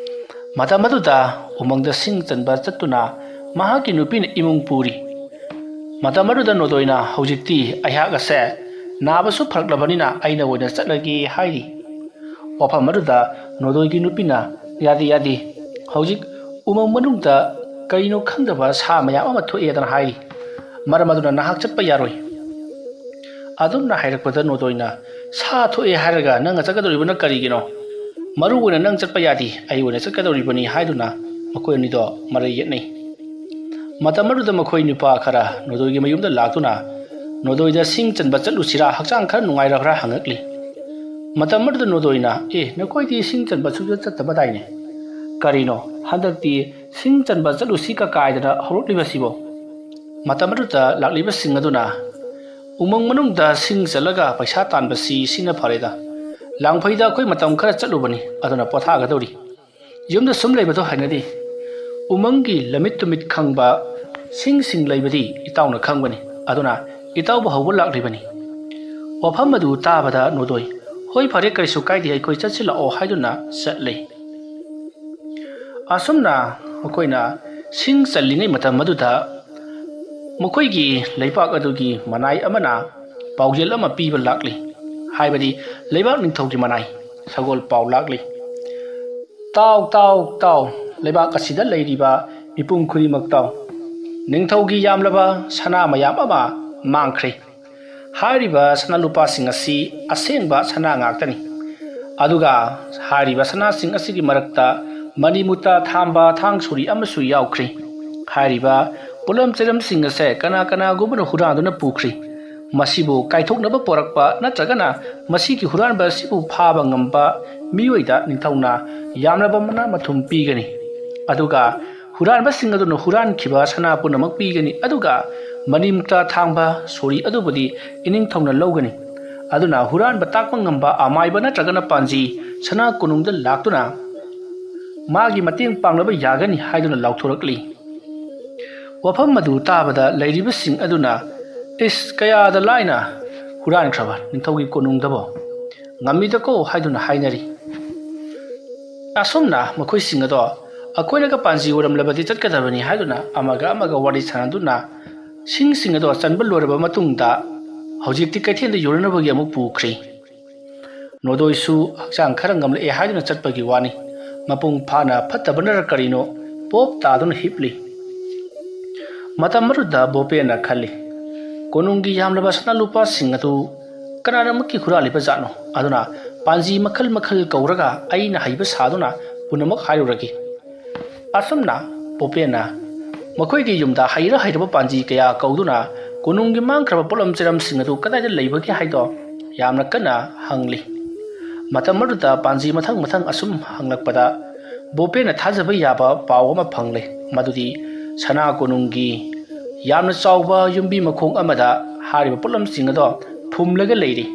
ꯃꯇꯝ ꯑꯗꯨꯗ ꯎꯃꯪꯗ ꯁꯤꯡ ꯆꯟꯕ ꯆꯠꯇꯨꯅ ꯃꯍꯥꯛꯀꯤ ꯅꯨꯄꯤꯅ ꯏꯃꯨꯡ ꯄꯨꯔꯤ꯫ ꯃꯇꯝ ꯑꯗꯨꯗ ꯅꯣꯗꯣꯏꯅ, "ꯍꯧꯖꯤꯛꯇꯤ ꯑꯩꯍꯥꯛ ꯑꯁꯦ ꯅꯥꯕꯁꯨ ꯐꯔꯛꯂꯕꯅꯤꯅ ꯑꯩꯅ ꯑꯣꯏꯅ ꯆꯠꯂꯒꯦ" ꯍꯥꯏꯔꯤ꯫ ꯋꯥꯐꯝ ꯑꯗꯨꯗ ꯅꯣꯗꯣꯏꯒꯤ ꯅꯨꯄꯤꯅ, "ꯌꯥꯗꯦ, ꯌꯥꯗꯦ, ꯍꯧꯖꯤꯛ ꯎꯃꯪ ꯃꯅꯨꯡꯗ ꯀꯔꯤꯅꯣ ꯈꯪꯗꯕ ꯁꯥ ꯃꯌꯥꯝ ꯑꯃ ꯊꯣꯛꯑꯦꯗꯅ ꯍꯥꯏꯔꯤ꯫ ꯃꯔꯝ ꯑꯗꯨꯅ ꯅꯍꯥꯛ ꯆꯠꯄ ꯌꯥꯔꯣꯏ"꯫ ꯑꯗꯨꯝꯅ ꯍꯥꯏꯔꯛꯄꯗ ꯅꯣꯗꯣꯏꯅ, "ꯁꯥ ꯊꯣꯛꯑꯦ ꯍꯥꯏꯔꯒ ꯅꯪꯅ ꯆꯠꯀꯗꯧꯔꯤꯕꯅ ꯀꯔꯤꯒꯤꯅꯣ? ꯃꯔꯨ ꯑꯣꯏꯅ ꯅꯪ ꯆꯠꯄ ꯌꯥꯗꯦ, ꯑꯩ ꯑꯣꯏꯅ ꯆꯠꯀꯗꯧꯔꯤꯕꯅꯤ" ꯍꯥꯏꯗꯨꯅ ꯃꯈꯣꯏ ꯑꯅꯤꯗꯣ ꯃꯔꯩ ꯌꯦꯠꯅꯩ꯫ ꯃꯇꯝ ꯑꯗꯨꯗ ꯃꯈꯣꯏ ꯅꯨꯄꯥ ꯈꯔ ꯅꯣꯗꯣꯏꯒꯤ ꯃꯌꯨꯝꯗ ꯂꯥꯛꯇꯨꯅ ꯅꯣꯗꯣꯏꯗ ꯁꯤꯡ ꯆꯟꯕ ꯆꯠꯂꯨꯁꯤꯔꯥ, ꯍꯛꯆꯥꯡ ꯈꯔ ꯅꯨꯡꯉꯥꯏꯔꯕ꯭ꯔꯥ ꯍꯪꯉꯛꯂꯤ꯫ ꯃꯇꯝ ꯑꯗꯨꯗ ꯅꯣꯗꯣꯏꯅ, "ꯑꯦ, ꯅꯈꯣꯏꯗꯤ ꯁꯤꯡ ꯆꯟꯕ ꯁꯨꯡꯆꯠ ꯆꯠꯇꯕꯗꯥꯏꯅꯦ? ꯀꯔꯤꯅꯣ, ꯍꯟꯗꯛꯇꯤ ꯁꯤꯡ ꯆꯟꯕ ꯆꯠꯂꯨꯁꯤ ꯀ ꯀꯥꯏꯗꯅ ꯍꯧꯔꯛꯂꯤꯕꯁꯤꯕꯣ?" ꯃꯇꯝ ꯑꯗꯨꯗ ꯂꯥꯛꯂꯤꯕꯁꯤꯡ ꯑꯗꯨꯅ, "ꯎꯃꯪ ꯃꯅꯨꯡꯗ ꯁꯤꯡ ꯆꯠꯂꯒ ꯄꯩꯁꯥ ꯇꯥꯟꯕꯁꯤ ꯁꯤꯅ ꯐꯔꯦꯗ꯫ ꯂꯥꯡꯐꯩꯗ ꯑꯩꯈꯣꯏ ꯃꯇꯝ ꯈꯔ ꯆꯠꯂꯨꯕꯅꯤ, ꯑꯗꯨꯅ ꯄꯣꯊꯥꯒꯗꯧꯔꯤ꯫ ꯌꯨꯝꯗ ꯁꯨꯝ ꯂꯩꯕꯗꯣ ꯍꯩꯅꯗꯦ꯫ ꯎꯃꯪꯒꯤ ꯂꯝꯃꯤꯠ ꯇꯨꯃꯤꯠ ꯈꯪꯕ ꯁꯤꯡꯁꯤꯡ ꯂꯩꯕꯗꯤ ꯏꯇꯥꯎꯅ ꯈꯪꯕꯅꯤ, ꯑꯗꯨꯅ ꯏꯇꯥꯎꯕꯨ ꯍꯧꯕ ꯂꯥꯛꯂꯤꯕꯅꯤ"꯫ ꯋꯥꯐꯝ ꯑꯗꯨ ꯇꯥꯕꯗ ꯅꯣꯗꯣꯏ, "ꯍꯣꯏ, ꯐꯔꯦ, ꯀꯔꯤꯁꯨ ꯀꯥꯏꯗꯦ, ꯑꯩꯈꯣꯏ ꯆꯠꯁꯤꯜꯂꯛꯑꯣ" ꯍꯥꯏꯗꯨꯅ ꯆꯠꯂꯦ꯫ ꯑꯁꯨꯝꯅ ꯃꯈꯣꯏꯅ ꯁꯤꯡ ꯆꯜꯂꯤꯉꯩ ꯃꯇꯝ ꯑꯗꯨꯗ ꯃꯈꯣꯏꯒꯤ ꯂꯩꯕꯥꯛ ꯑꯗꯨꯒꯤ ꯃꯅꯥꯏ ꯑꯃꯅ ꯄꯥꯎꯖꯦꯜ ꯑꯃ ꯄꯤꯕ ꯂꯥꯛꯂꯤ꯫ ꯍꯥꯏꯕꯗꯤ ꯂꯩꯕꯥꯛ ꯅꯤꯡꯊꯧꯒꯤ ꯃꯅꯥꯏ ꯁꯒꯣꯜ ꯄꯥꯎ ꯂꯥꯛꯂꯤ꯫ "ꯇꯥꯎ, ꯇꯥꯎ, ꯇꯥꯎ, ꯂꯩꯕꯥꯛ ꯑꯁꯤꯗ ꯂꯩꯔꯤꯕ ꯃꯤꯄꯨꯝ ꯈꯨꯗꯤꯡꯃꯛ ꯇꯥꯎ꯫ ꯅꯤꯡꯊꯧꯒꯤ ꯌꯥꯝꯂꯕ ꯁꯅꯥ ꯃꯌꯥꯝ ꯑꯃ ꯃꯥꯡꯈ꯭ꯔꯦ꯫ ꯍꯥꯏꯔꯤꯕ ꯁꯅꯥ ꯂꯨꯄꯥꯁꯤꯡ ꯑꯁꯤ ꯑꯁꯦꯡꯕ ꯁꯅꯥ ꯉꯥꯛꯇꯅꯤ꯫ ꯑꯗꯨꯒ ꯍꯥꯏꯔꯤꯕ ꯁꯅꯥꯁꯤꯡ ꯑꯁꯤꯒꯤ ꯃꯔꯛꯇ ꯃꯅꯤꯃꯨꯛꯇ ꯊꯥꯝꯕ ꯊꯥꯡ ꯁꯣꯔꯤ ꯑꯃꯁꯨ ꯌꯥꯎꯈ꯭ꯔꯤ꯫ ꯍꯥꯏꯔꯤꯕ ꯄꯣꯠꯂꯝ ꯆꯩꯔꯝꯁꯤꯡ ꯑꯁꯦ ꯀꯅꯥ ꯀꯅꯥꯒꯨꯝꯕꯅ ꯍꯨꯔꯥꯟꯗꯨꯅ ꯄꯨꯈ꯭ꯔꯤ꯫ ꯃꯁꯤꯕꯨ ꯀꯥꯏꯊꯣꯛꯅꯕ ꯄꯣꯔꯛꯄ ꯅꯠꯇ꯭ꯔꯒꯅ ꯃꯁꯤꯒꯤ ꯍꯨꯔꯥꯟꯕ ꯑꯁꯤꯕꯨ ꯐꯥꯕ ꯉꯝꯕ ꯃꯤꯑꯣꯏꯗ ꯅꯤꯡꯊꯧꯅ ꯌꯥꯝꯂꯕ ꯃꯅꯥ ꯃꯊꯨꯝ ꯄꯤꯒꯅꯤ꯫ ꯑꯗꯨꯒ ꯍꯨꯔꯥꯟꯕꯁꯤꯡ ꯑꯗꯨꯅ ꯍꯨꯔꯥꯟꯈꯤꯕ ꯁꯅꯥ ꯄꯨꯝꯅꯃꯛ ꯄꯤꯒꯅꯤ꯫ ꯑꯗꯨꯒ ꯃꯅꯤꯃꯨꯛꯇ ꯊꯥꯡꯕ ꯁꯣꯔꯤ ꯑꯗꯨꯕꯨꯗꯤ ꯏꯅꯤꯡꯊꯧꯅ ꯂꯧꯒꯅꯤ꯫ ꯑꯗꯨꯅ ꯍꯨꯔꯥꯟꯕ ꯇꯥꯛꯄ ꯉꯝꯕ ꯑꯃꯥꯏꯕ ꯅꯠꯇ꯭ꯔꯒꯅ ꯄꯥꯟꯖꯤ ꯁꯅꯥ ꯀꯣꯅꯨꯡꯗ ꯂꯥꯛꯇꯨꯅ ꯃꯥꯒꯤ ꯃꯇꯦꯡ ꯄꯥꯡꯅꯕ ꯌꯥꯒꯅꯤ ꯍꯥꯏꯗꯨꯅ ꯂꯥꯎꯊꯣꯔꯛꯂꯤ꯫ ꯋꯥꯐꯝ ꯑꯗꯨ ꯇꯥꯕꯗ ꯂꯩꯔꯤꯕꯁꯤꯡ ꯑꯗꯨꯅ, "ꯏꯁ, ꯀꯌꯥꯗ ꯂꯥꯏꯅ ꯍꯨꯔꯥꯟꯈ꯭ꯔꯕ ꯅꯤꯡꯊꯧꯒꯤ ꯀꯣꯅꯨꯡꯗꯕꯣ? ꯉꯝꯃꯤꯗꯀꯣ" ꯍꯥꯏꯗꯨꯅ ꯍꯥꯏꯅꯔꯤ꯫ ꯑꯁꯨꯝꯅ ꯃꯈꯣꯏꯁꯤꯡ ꯑꯗꯣ ꯑꯩꯈꯣꯏꯅꯒ ꯄꯥꯟꯖꯤ ꯑꯣꯏꯔꯝꯂꯕꯗꯤ ꯆꯠꯀꯗꯕꯅꯤ ꯍꯥꯏꯗꯨꯅ ꯑꯃꯒ ꯑꯃꯒ ꯋꯥꯔꯤ ꯁꯥꯟꯅꯗꯨꯅ ꯁꯤꯡꯁꯤꯡ ꯑꯗꯣ ꯆꯟꯕ ꯂꯣꯏꯔꯕ ꯃꯇꯨꯡꯗ ꯍꯧꯖꯤꯛꯇꯤ ꯀꯩꯊꯦꯜꯗ ꯌꯣꯟꯅꯅꯕꯒꯤ ꯑꯃꯨꯛ ꯄꯨꯈ꯭ꯔꯤ꯫ ꯅꯣꯗꯣꯏꯁꯨ ꯍꯛꯆꯥꯡ ꯈꯔ ꯉꯝꯂꯛꯑꯦ ꯍꯥꯏꯗꯨꯅ ꯆꯠꯄꯒꯤ ꯋꯥꯅꯤ꯫ ꯃꯄꯨꯡ ꯐꯥꯅ ꯐꯠꯇꯕꯅꯔ ꯀꯔꯤꯅꯣ ꯄꯣꯞ ꯇꯥꯗꯨꯅ ꯍꯤꯞꯂꯤ꯫ ꯃꯇꯝ ꯑꯗꯨꯗ ꯕꯣꯄꯦꯅ ꯈꯜꯂꯤ, "ꯀꯣꯅꯨꯡꯒꯤ ꯌꯥꯝꯂꯕ ꯁꯅꯥ ꯂꯨꯄꯥꯁꯤꯡ ꯑꯗꯨ ꯀꯅꯥꯅꯃꯛꯀꯤ ꯍꯨꯔꯥꯜꯂꯤꯕ ꯖꯥꯠꯅꯣ?" ꯑꯗꯨꯅ ꯄꯥꯟꯖꯤ ꯃꯈꯜ ꯃꯈꯜ ꯀꯧꯔꯒ ꯑꯩꯅ ꯍꯩꯕ ꯁꯥꯗꯨꯅ ꯄꯨꯝꯅꯃꯛ ꯍꯥꯏꯔꯨꯔꯒꯦ꯫ ꯑꯁꯨꯝꯅ ꯕꯣꯄꯦꯅ ꯃꯈꯣꯏꯒꯤ ꯌꯨꯝꯗ ꯍꯩꯔ ꯍꯩꯔꯕ ꯄꯥꯟꯖꯤ ꯀꯌꯥ ꯀꯧꯗꯨꯅ ꯀꯣꯅꯨꯡꯒꯤ ꯃꯥꯡꯈ꯭ꯔꯕ ꯄꯣꯠꯂꯝ ꯆꯩꯔꯝꯁꯤꯡ ꯑꯗꯨ ꯀꯗꯥꯏꯗ ꯂꯩꯕꯒꯦ ꯍꯥꯏꯗꯣ ꯌꯥꯝꯅ ꯀꯟꯅ ꯍꯪꯂꯤ꯫ ꯃꯇꯝ ꯑꯗꯨꯗ ꯄꯥꯟꯖꯤ ꯃꯊꯪ ꯃꯊꯪ ꯑꯁꯨꯝ ꯍꯪꯂꯛꯄꯗ ꯕꯣꯄꯦꯅ ꯊꯥꯖꯕ ꯌꯥꯕ ꯄꯥꯎ ꯑꯃ ꯐꯪꯂꯦ, ꯃꯗꯨꯗꯤ ꯁꯅꯥ ꯀꯣꯅꯨꯡꯒꯤ ꯌꯥꯝꯅ ꯆꯥꯎꯕ ꯌꯨꯝꯕꯤ ꯃꯈꯣꯡ ꯑꯃꯗ ꯍꯥꯏꯔꯤꯕ ꯄꯣꯠꯂꯝꯁꯤꯡ ꯑꯗꯣ ꯐꯨꯝꯂꯒ ꯂꯩꯔꯤ꯫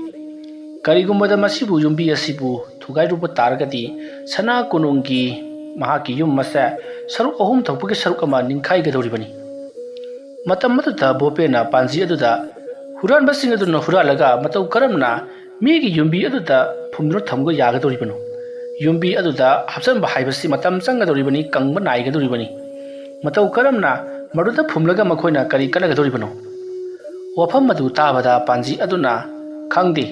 ꯀꯔꯤꯒꯨꯝꯕꯗ ꯃꯁꯤꯕꯨ, ꯌꯨꯝꯕꯤ ꯑꯁꯤꯕꯨ ꯊꯨꯒꯥꯏꯔꯨꯕ ꯇꯥꯔꯒꯗꯤ ꯁꯅꯥ ꯀꯣꯅꯨꯡꯒꯤ ꯃꯍꯥꯛꯀꯤ ꯌꯨꯝ ꯑꯁꯦ ꯁꯔꯨꯛ ꯑꯍꯨꯝ ꯊꯣꯛꯄꯒꯤ ꯁꯔꯨꯛ ꯑꯃ ꯅꯤꯡꯈꯥꯏꯒꯗꯧꯔꯤꯕꯅꯤ꯫ ꯃꯇꯝ ꯑꯗꯨꯗ ꯕꯣꯄꯦꯅ ꯄꯥꯟꯖꯤ ꯑꯗꯨꯗ, "ꯍꯨꯔꯥꯟꯕꯁꯤꯡ ꯑꯗꯨꯅ ꯍꯨꯔꯥꯜꯂꯒ ꯃꯇꯧ ꯀꯔꯝꯅ ꯃꯤꯒꯤ ꯌꯨꯝꯕꯤ ꯑꯗꯨꯗ ꯐꯨꯝꯗꯨꯅ ꯊꯝꯕ ꯌꯥꯒꯗꯧꯔꯤꯕꯅꯣ? ꯌꯨꯝꯕꯤ ꯑꯗꯨꯗ ꯍꯥꯞꯆꯤꯟꯕ ꯍꯥꯏꯕꯁꯤ ꯃꯇꯝ ꯆꯪꯒꯗꯧꯔꯤꯕꯅꯤ, ꯀꯪꯕ ꯅꯥꯏꯒꯗꯧꯔꯤꯕꯅꯤ꯫ ꯃꯇꯧ ꯀꯔꯝꯅ ꯃꯗꯨꯗ ꯐꯨꯝꯂꯒ ꯃꯈꯣꯏꯅ ꯀꯔꯤ ꯀꯥꯟꯅꯒꯗꯧꯔꯤꯕꯅꯣ?" ꯋꯥꯐꯝ ꯑꯗꯨ ꯇꯥꯕꯗ ꯄꯥꯟꯖꯤ ꯑꯗꯨꯅ, "ꯈꯪꯗꯦ,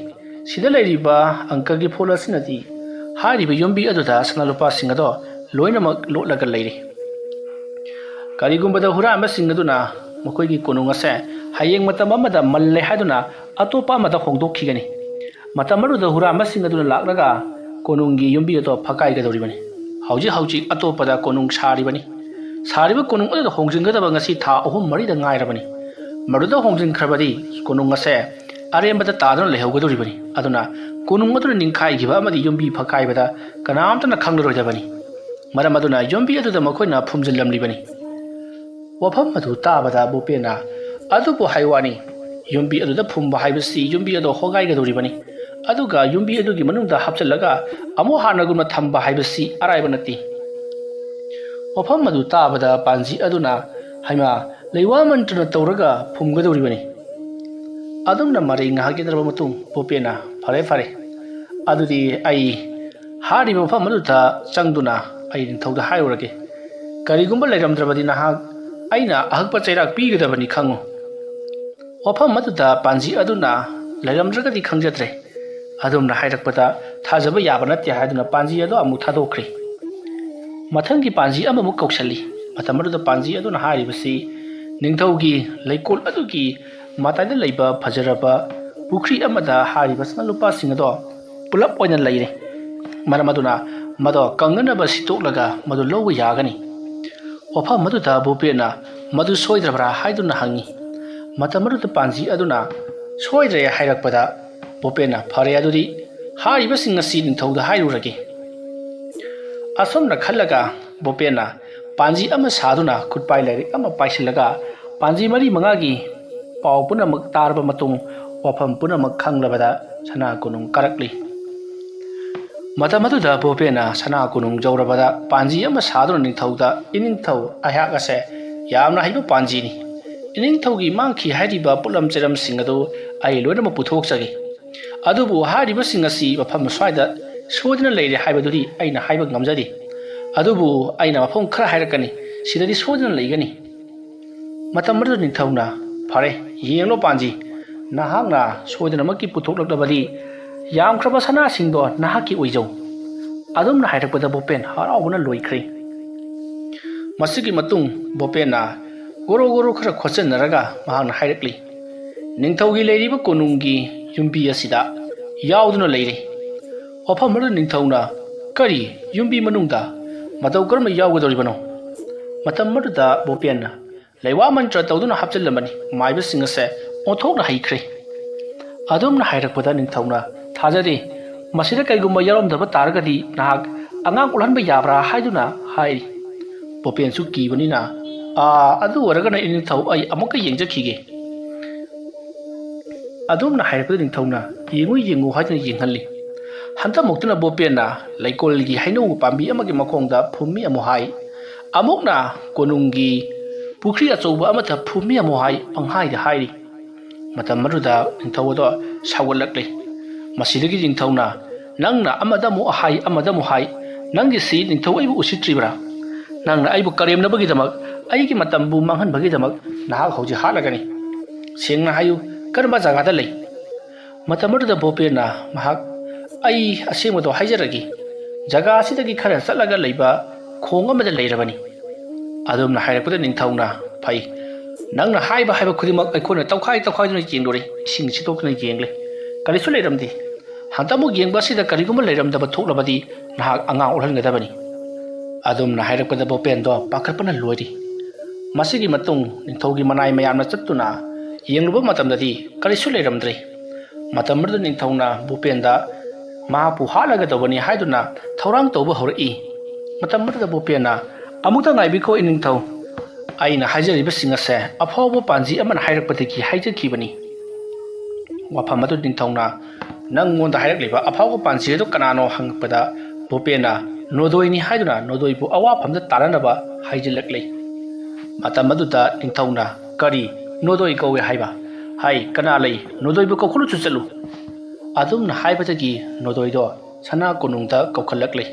ꯁꯤꯗ ꯂꯩꯔꯤꯕ ꯑꯪꯀꯒꯤ ꯐꯣꯜ ꯑꯁꯤꯅꯗꯤ ꯍꯥꯏꯔꯤꯕ ꯌꯨꯝꯕꯤ ꯑꯗꯨꯗ ꯁꯅꯥ ꯂꯨꯄꯥꯁꯤꯡ ꯑꯗꯣ ꯂꯣꯏꯅꯃꯛ ꯂꯣꯠꯂꯒ ꯂꯩꯔꯤ꯫ ꯀꯔꯤꯒꯨꯝꯕꯗ ꯍꯨꯔꯥꯟꯕꯁꯤꯡ ꯑꯗꯨꯅ ꯃꯈꯣꯏꯒꯤ ꯀꯣꯅꯨꯡ ꯑꯁꯦ ꯍꯌꯦꯡ ꯃꯇꯝ ꯑꯃꯗ ꯃꯜꯂꯦ ꯍꯥꯏꯗꯨꯅ ꯑꯇꯣꯞꯄ ꯑꯃꯗ ꯍꯣꯡꯗꯣꯛꯈꯤꯒꯅꯤ꯫ ꯃꯇꯝ ꯑꯗꯨꯗ ꯍꯨꯔꯥꯟꯕꯁꯤꯡ ꯑꯗꯨꯅ ꯂꯥꯛꯂꯒ ꯀꯣꯅꯨꯡꯒꯤ ꯌꯨꯝꯕꯤ ꯑꯗꯣ ꯐꯀꯥꯏꯒꯗꯧꯔꯤꯕꯅꯤ꯫ ꯍꯧꯖꯤꯛ ꯍꯧꯖꯤꯛ ꯑꯇꯣꯞꯄꯗ ꯀꯣꯅꯨꯡ ꯁꯥꯔꯤꯕꯅꯤ꯫ ꯁꯥꯔꯤꯕ ꯀꯣꯅꯨꯡ ꯑꯗꯨꯗ ꯍꯣꯡꯖꯤꯟꯒꯗꯕ ꯉꯁꯤ ꯊꯥ ꯑꯍꯨꯝ ꯃꯔꯤꯗ ꯉꯥꯏꯔꯕꯅꯤ꯫ ꯃꯗꯨꯗ ꯍꯣꯡꯖꯤꯟꯈ꯭ꯔꯕꯗꯤ ꯀꯣꯅꯨꯡ ꯑꯁꯦ ꯑꯔꯦꯝꯕꯗ ꯇꯥꯗꯨꯅ ꯂꯩꯍꯧꯒꯗꯧꯔꯤꯕꯅꯤ꯫ ꯑꯗꯨꯅ ꯀꯣꯅꯨꯡ ꯑꯗꯨꯅ ꯅꯤꯡꯈꯥꯏꯈꯤꯕ ꯑꯃꯗꯤ ꯌꯨꯝꯕꯤ ꯐꯀꯥꯏꯕꯗ ꯀꯅꯥꯝꯇꯅ ꯈꯪꯂꯔꯣꯏꯗꯕꯅꯤ꯫ ꯃꯔꯝ ꯑꯗꯨꯅ ꯌꯨꯝꯕꯤ ꯑꯗꯨꯗ ꯃꯈꯣꯏꯅ ꯐꯨꯝꯖꯤꯜꯂꯝꯂꯤꯕꯅꯤ꯫ ꯋꯥꯐꯝ ꯑꯗꯨ ꯇꯥꯕꯗ ꯕꯣꯄꯦꯅ, "ꯑꯗꯨꯕꯨ ꯍꯥꯏ ꯋꯥꯅꯤ, ꯌꯨꯝꯕꯤ ꯑꯗꯨꯗ ꯐꯨꯝꯕ ꯍꯥꯏꯕꯁꯤ ꯌꯨꯝꯕꯤ ꯑꯗꯨ ꯍꯣꯒꯥꯏꯒꯗꯧꯔꯤꯕꯅꯤ꯫ ꯑꯗꯨꯒ ꯌꯨꯝꯕꯤ ꯑꯗꯨꯒꯤ ꯃꯅꯨꯡꯗ ꯍꯥꯞꯆꯤꯜꯂꯒ ꯑꯃꯨꯛ ꯍꯥꯟꯅꯒꯨꯝꯅ ꯊꯝꯕ ꯍꯥꯏꯕꯁꯤ ꯑꯔꯥꯏꯕ ꯅꯠꯇꯦ"꯫ ꯋꯥꯐꯝ ꯑꯗꯨ ꯇꯥꯕꯗ ꯄꯥꯟꯖꯤ ꯑꯗꯨꯅ, "ꯍꯩꯃꯥ, ꯂꯩꯋꯥ ꯃꯟꯇ꯭ꯔꯅ ꯇꯧꯔꯒ ꯐꯨꯝꯒꯗꯧꯔꯤꯕꯅꯤ"꯫ ꯑꯗꯨꯝꯅ ꯃꯔꯩ ꯉꯥꯏꯍꯥꯛ ꯌꯦꯠꯅꯔꯕ ꯃꯇꯨꯡ ꯕꯣꯄꯦꯅ, "ꯐꯔꯦ, ꯐꯔꯦ, ꯑꯗꯨꯗꯤ ꯑꯩ ꯍꯥꯏꯔꯤꯕ ꯃꯐꯝ ꯑꯗꯨꯗ ꯆꯪꯗꯨꯅ ꯑꯩ ꯅꯤꯡꯊꯧꯗ ꯍꯥꯏꯔꯨꯔꯒꯦ꯫ ꯀꯔꯤꯒꯨꯝꯕ ꯂꯩꯔꯝꯗ꯭ꯔꯕꯗꯤ ꯅꯍꯥꯛ ꯑꯩꯅ ꯑꯍꯛꯄ ꯆꯩꯔꯥꯛ ꯄꯤꯒꯗꯕꯅꯤ ꯈꯪꯉꯨ"꯫ ꯋꯥꯐꯝ ꯑꯗꯨꯗ ꯄꯥꯟꯖꯤ ꯑꯗꯨꯅ, "ꯂꯩꯔꯝꯗ꯭ꯔꯒꯗꯤ ꯈꯪꯖꯗ꯭ꯔꯦ"꯫ ꯑꯗꯨꯝꯅ ꯍꯥꯏꯔꯛꯄꯗ ꯊꯥꯖꯕ ꯌꯥꯕ ꯅꯠꯇꯦ ꯍꯥꯏꯗꯨꯅ ꯄꯥꯟꯖꯤ ꯑꯗꯨ ꯑꯃꯨꯛ ꯊꯥꯗꯣꯛꯈ꯭ꯔꯦ꯫ ꯃꯊꯪꯒꯤ ꯄꯥꯟꯖꯤ ꯑꯃꯃꯨꯛ ꯀꯧꯁꯜꯂꯤ꯫ ꯃꯇꯝ ꯑꯗꯨꯗ ꯄꯥꯟꯖꯤ ꯑꯗꯨꯅ ꯍꯥꯏꯔꯤꯕꯁꯤ, "ꯅꯤꯡꯊꯧꯒꯤ ꯂꯩꯀꯣꯜ ꯑꯗꯨꯒꯤ ꯃꯇꯥꯏꯗ ꯂꯩꯕ ꯐꯖꯔꯕ ꯄꯨꯈ꯭ꯔꯤ ꯑꯃꯗ ꯍꯥꯏꯔꯤꯕ ꯁꯅꯥ ꯂꯨꯄꯥꯁꯤꯡ ꯑꯗꯣ ꯄꯨꯂꯞ ꯑꯣꯏꯅ ꯂꯩꯔꯦ꯫ ꯃꯔꯝ ꯑꯗꯨꯅ ꯃꯗꯣ ꯀꯪꯅꯅꯕ ꯁꯤꯠꯇꯣꯛꯂꯒ ꯃꯗꯨ ꯂꯧꯕ ꯌꯥꯒꯅꯤ"꯫ ꯋꯥꯐꯝ ꯑꯗꯨꯗ ꯕꯣꯄꯦꯅ, "ꯃꯗꯨ ꯁꯣꯏꯗ꯭ꯔꯕ꯭ꯔꯥ?" ꯍꯥꯏꯗꯨꯅ ꯍꯪꯉꯤ꯫ ꯃꯇꯝ ꯑꯗꯨꯗ ꯄꯥꯟꯖꯤ ꯑꯗꯨꯅ, "ꯁꯣꯏꯗ꯭ꯔꯦ" ꯍꯥꯏꯔꯛꯄꯗ ꯕꯣꯄꯦꯅ, "ꯐꯔꯦ, ꯑꯗꯨꯗꯤ ꯍꯥꯏꯔꯤꯕꯁꯤꯡ ꯑꯁꯤ ꯅꯤꯡꯊꯧꯗ ꯍꯥꯏꯔꯨꯔꯒꯦ"꯫ ꯑꯁꯨꯝꯅ ꯈꯜꯂꯒ ꯕꯣꯄꯦꯅ ꯄꯥꯟꯖꯤ ꯑꯃ ꯁꯥꯗꯨꯅ ꯈꯨꯠꯄꯥꯏ ꯂꯥꯏꯔꯤꯛ ꯑꯃ ꯄꯥꯏꯁꯤꯜꯂꯒ ꯄꯥꯟꯖꯤ ꯃꯔꯤ ꯃꯉꯥꯒꯤ ꯄꯥꯎ ꯄꯨꯝꯅꯃꯛ ꯇꯥꯔꯕ ꯃꯇꯨꯡ ꯋꯥꯐꯝ ꯄꯨꯝꯅꯃꯛ ꯈꯪꯂꯕꯗ ꯁꯅꯥ ꯀꯣꯅꯨꯡ ꯀꯥꯔꯛꯂꯤ꯫ ꯃꯇꯝ ꯑꯗꯨꯗ ꯕꯣꯄꯦꯅ ꯁꯅꯥ ꯀꯣꯅꯨꯡ ꯌꯧꯔꯕꯗ ꯄꯥꯟꯖꯤ ꯑꯃ ꯁꯥꯗꯨꯅ ꯅꯤꯡꯊꯧꯗ, "ꯏꯅꯤꯡꯊꯧ, ꯑꯩꯍꯥꯛ ꯑꯁꯦ ꯌꯥꯝꯅ ꯍꯩꯕ ꯄꯥꯟꯖꯤꯅꯤ꯫ ꯏꯅꯤꯡꯊꯧꯒꯤ ꯃꯥꯡꯈꯤ ꯍꯥꯏꯔꯤꯕ ꯄꯣꯠꯂꯝ ꯆꯩꯔꯝꯁꯤꯡ ꯑꯗꯨ ꯑꯩ ꯂꯣꯏꯅꯃꯛ ꯄꯨꯊꯣꯛꯆꯒꯦ꯫ ꯑꯗꯨꯕꯨ ꯍꯥꯏꯔꯤꯕꯁꯤꯡ ꯑꯁꯤ ꯃꯐꯝ ꯑꯁ꯭ꯋꯥꯏꯗ ꯁꯣꯏꯗꯅ ꯂꯩꯔꯦ ꯍꯥꯏꯕꯗꯨꯗꯤ ꯑꯩꯅ ꯍꯥꯏꯕ ꯉꯝꯖꯗꯦ꯫ ꯑꯗꯨꯕꯨ ꯑꯩꯅ ꯃꯐꯝ ꯈꯔ ꯍꯥꯏꯔꯛꯀꯅꯤ, ꯁꯤꯗꯗꯤ ꯁꯣꯏꯗꯅ ꯂꯩꯒꯅꯤ"꯫ ꯃꯇꯝ ꯑꯗꯨꯗ ꯅꯤꯡꯊꯧꯅ, "ꯐꯔꯦ, ꯌꯦꯡꯂꯣ ꯄꯥꯟꯖꯤ, ꯅꯍꯥꯛꯅ ꯁꯣꯏꯗꯅꯃꯛꯀꯤ ꯄꯨꯊꯣꯛꯂꯛꯂꯕꯗꯤ ꯌꯥꯝꯈ꯭ꯔꯕ ꯁꯅꯥꯁꯤꯡꯗꯣ ꯅꯍꯥꯛꯀꯤ ꯑꯣꯏꯖꯧ"꯫ ꯑꯗꯨꯝꯅ ꯍꯥꯏꯔꯛꯄꯗ ꯕꯣꯄꯦꯟ ꯍꯔꯥꯎꯕꯅ ꯂꯣꯏꯈ꯭ꯔꯦ꯫ ꯃꯁꯤꯒꯤ ꯃꯇꯨꯡ ꯕꯣꯄꯦꯟꯅ ꯒꯣꯔꯣ ꯒꯣꯔꯣ ꯈꯔ ꯈꯣꯠꯆꯟꯅꯔꯒ ꯃꯍꯥꯛꯅ ꯍꯥꯏꯔꯛꯂꯤ, "ꯅꯤꯡꯊꯧꯒꯤ ꯂꯩꯔꯤꯕ ꯀꯣꯅꯨꯡꯒꯤ ꯌꯨꯝꯕꯤ ꯑꯁꯤꯗ ꯌꯥꯎꯗꯨꯅ ꯂꯩꯔꯦ꯫" ꯋꯥꯐꯝ ꯑꯗꯨꯗ ꯅꯤꯡꯊꯧꯅ, "ꯀꯔꯤ ꯌꯨꯝꯕꯤ ꯃꯅꯨꯡꯗ? ꯃꯇꯧ ꯀꯔꯝꯅ ꯌꯥꯎꯒꯗꯧꯔꯤꯕꯅꯣ?" ꯃꯇꯝ ꯑꯗꯨꯗ ꯕꯣꯄꯦꯟꯅ, "ꯂꯩꯋꯥ ꯃꯟꯇ꯭ꯔ ꯇꯧꯗꯨꯅ ꯍꯥꯞꯆꯤꯜꯂꯝꯕꯅꯤ, ꯃꯥꯏꯕꯁꯤꯡ ꯑꯁꯦ ꯑꯣꯟꯊꯣꯛꯅ ꯍꯩꯈ꯭ꯔꯦ꯫" ꯑꯗꯨꯝꯅ ꯍꯥꯏꯔꯛꯄꯗ ꯅꯤꯡꯊꯧꯅ, "ꯊꯥꯖꯗꯦ, ꯃꯁꯤꯗ ꯀꯩꯒꯨꯝꯕ ꯌꯥꯎꯔꯝꯗꯕ ꯇꯥꯔꯒꯗꯤ ꯅꯍꯥꯛ ꯑꯉꯥꯡ ꯑꯣꯜꯍꯟꯕ ꯌꯥꯕ꯭ꯔꯥ?" ꯍꯥꯏꯗꯨꯅ ꯍꯥꯏꯔꯤ꯫ ꯕꯣꯄꯦꯟꯁꯨ ꯀꯤꯕꯅꯤꯅ, "ꯑꯥ, ꯑꯗꯨ ꯑꯣꯏꯔꯒꯅ ꯏꯅꯤꯡꯊꯧ, ꯑꯩ ꯑꯃꯨꯛꯀ ꯌꯦꯡꯖꯈꯤꯒꯦ꯫" ꯑꯗꯨꯝꯅ ꯍꯥꯏꯔꯛꯄꯗ ꯅꯤꯡꯊꯧꯅ, "ꯌꯦꯡꯉꯨ, ꯌꯦꯡꯉꯨ" ꯍꯥꯏꯗꯨꯅ ꯌꯦꯡꯍꯜꯂꯤ꯫ ꯍꯟꯗꯛꯃꯛꯇꯨꯅ ꯕꯣꯄꯦꯟꯅ ꯂꯩꯀꯣꯜꯒꯤ ꯍꯩꯅꯧ ꯄꯥꯝꯕꯤ ꯑꯃꯒꯤ ꯃꯈꯣꯡꯗ ꯐꯨꯝꯃꯤ ꯑꯃꯨꯛ ꯍꯥꯏ, ꯑꯃꯨꯛꯅ ꯀꯣꯅꯨꯡꯒꯤ ꯄꯨꯈ꯭ꯔꯤ ꯑꯆꯧꯕ ꯑꯃꯗ ꯐꯨꯝꯃꯤ ꯑꯃꯨꯛ ꯍꯥꯏ, ꯄꯪꯍꯥꯏꯗ ꯍꯥꯏꯔꯤ꯫ ꯃꯇꯝ ꯑꯗꯨꯗ ꯅꯤꯡꯊꯧ ꯑꯗꯣ ꯁꯥꯎꯒꯠꯂꯛꯂꯦ꯫ ꯃꯁꯤꯗꯒꯤ ꯅꯤꯡꯊꯧꯅ, "ꯅꯪꯅ ꯑꯃꯗ ꯑꯃꯨꯛ ꯍꯥꯏ, ꯑꯃꯗ ꯑꯃꯨꯛ ꯍꯥꯏ, ꯅꯪꯒꯤꯁꯤ ꯅꯤꯡꯊꯧ ꯑꯩꯕꯨ ꯎꯁꯤꯠꯇ꯭ꯔꯤꯕ꯭ꯔꯥ? ꯅꯪꯅ ꯑꯩꯕꯨ ꯀꯔꯦꯝꯅꯕꯒꯤꯗꯃꯛ, ꯑꯩꯒꯤ ꯃꯇꯝꯕꯨ ꯃꯥꯡꯍꯟꯕꯒꯤꯗꯃꯛ ꯅꯍꯥꯛ ꯍꯧꯖꯤꯛ ꯍꯥꯠꯂꯒꯅꯤ꯫ ꯁꯦꯡꯅ ꯍꯥꯏꯌꯨ, ꯀꯔꯝꯕ ꯖꯒꯥꯗ ꯂꯩ?" ꯃꯇꯝ ꯑꯗꯨꯗ ꯕꯣꯄꯦꯟꯅ ꯃꯍꯥꯛ, "ꯑꯩ ꯑꯁꯦꯡꯕꯗꯣ ꯍꯥꯏꯖꯔꯒꯦ, ꯖꯒꯥ ꯑꯁꯤꯗꯒꯤ ꯈꯔ ꯆꯠꯂꯒ ꯂꯩꯕ ꯈꯣꯡ ꯑꯃꯗ ꯂꯩꯔꯕꯅꯤ꯫" ꯑꯗꯨꯝꯅ ꯍꯥꯏꯔꯛꯄꯗ ꯅꯤꯡꯊꯧꯅ, "ꯐꯩ, ꯅꯪꯅ ꯍꯥꯏꯕ ꯍꯥꯏꯕ ꯈꯨꯗꯤꯡꯃꯛ ꯑꯩꯈꯣꯏꯅ ꯇꯧꯈꯥꯏ ꯇꯧꯈꯥꯏꯗꯨꯅ ꯌꯦꯡꯂꯨꯔꯦ, ꯏꯁꯤꯡ ꯁꯤꯠꯇꯣꯛꯇꯨꯅ ꯌꯦꯡꯂꯦ, ꯀꯔꯤꯁꯨ ꯂꯩꯔꯝꯗꯦ꯫ ꯍꯟꯗꯛꯃꯨꯛ ꯌꯦꯡꯕ ꯑꯁꯤꯗ ꯀꯔꯤꯒꯨꯝꯕ ꯂꯩꯔꯝꯗꯕ ꯊꯣꯛꯂꯕꯗꯤ ꯅꯍꯥꯛ ꯑꯉꯥꯡ ꯑꯣꯜꯍꯟꯒꯗꯕꯅꯤ꯫" ꯑꯗꯨꯝꯅ ꯍꯥꯏꯔꯛꯄꯗ ꯕꯣꯄꯦꯟꯗꯣ ꯄꯥꯈꯠꯄꯅ ꯂꯣꯏꯔꯤ꯫ ꯃꯁꯤꯒꯤ ꯃꯇꯨꯡ ꯅꯤꯡꯊꯧꯒꯤ ꯃꯅꯥꯏ ꯃꯌꯥꯝꯅ ꯆꯠꯇꯨꯅ ꯌꯦꯡꯂꯨꯕ ꯃꯇꯝꯗꯗꯤ ꯀꯔꯤꯁꯨ ꯂꯩꯔꯝꯗ꯭ꯔꯦ꯫ ꯃꯇꯝ ꯑꯗꯨꯗ ꯅꯤꯡꯊꯧꯅ ꯕꯣꯄꯦꯟꯗ ꯃꯍꯥꯛꯄꯨ ꯍꯥꯠꯂꯒꯗꯧꯕꯅꯤ ꯍꯥꯏꯗꯨꯅ ꯊꯧꯔꯥꯡ ꯇꯧꯕ ꯍꯧꯔꯛꯏ꯫ ꯃꯇꯝ ꯑꯗꯨꯗ ꯕꯣꯄꯦꯟꯅ, "ꯑꯃꯨꯛꯇ ꯉꯥꯏꯕꯤꯈꯣ, ꯏꯅꯤꯡꯊꯧ꯫ ꯑꯩꯅ ꯍꯥꯏꯖꯔꯤꯕꯁꯤꯡ ꯑꯁꯦ ꯑꯐꯥꯎꯕ ꯄꯥꯟꯖꯤ ꯑꯃꯅ ꯍꯥꯏꯔꯛꯄꯗꯒꯤ ꯍꯥꯏꯖꯈꯤꯕꯅꯤ꯫" ꯋꯥꯐꯝ ꯑꯗꯨ ꯅꯤꯡꯊꯧꯅ, "ꯅꯪꯉꯣꯟꯗ ꯍꯥꯏꯔꯛꯂꯤꯕ ꯑꯐꯥꯎꯕ ꯄꯥꯟꯖꯤ ꯑꯗꯨ ꯀꯅꯥꯅꯣ?" ꯍꯪꯉꯛꯄꯗ ꯕꯣꯄꯦꯟꯅ ꯅꯣꯗꯣꯏꯅꯤ ꯍꯥꯏꯗꯨꯅ ꯅꯣꯗꯣꯏꯕꯨ ꯑꯋꯥꯐꯝꯗ ꯇꯥꯅꯅꯕ ꯍꯥꯏꯖꯤꯜꯂꯛꯂꯤ꯫ ꯃꯇꯝ ꯑꯗꯨꯗ ꯅꯤꯡꯊꯧꯅ, "ꯀꯔꯤ? ꯅꯣꯗꯣꯏ ꯀꯧꯏ ꯍꯥꯏꯕ? ꯍꯥꯏ, ꯀꯅꯥ ꯂꯩ? ꯅꯣꯗꯣꯏꯕꯨ ꯀꯧꯈꯠꯂꯨꯆꯨ ꯆꯠꯂꯨ꯫" ꯑꯗꯨꯝꯅ ꯍꯥꯏꯕꯗꯒꯤ ꯅꯣꯗꯣꯏꯗꯣ ꯁꯅꯥ ꯀꯣꯅꯨꯡꯗ ꯀꯧꯈꯠꯂꯛꯂꯤ꯫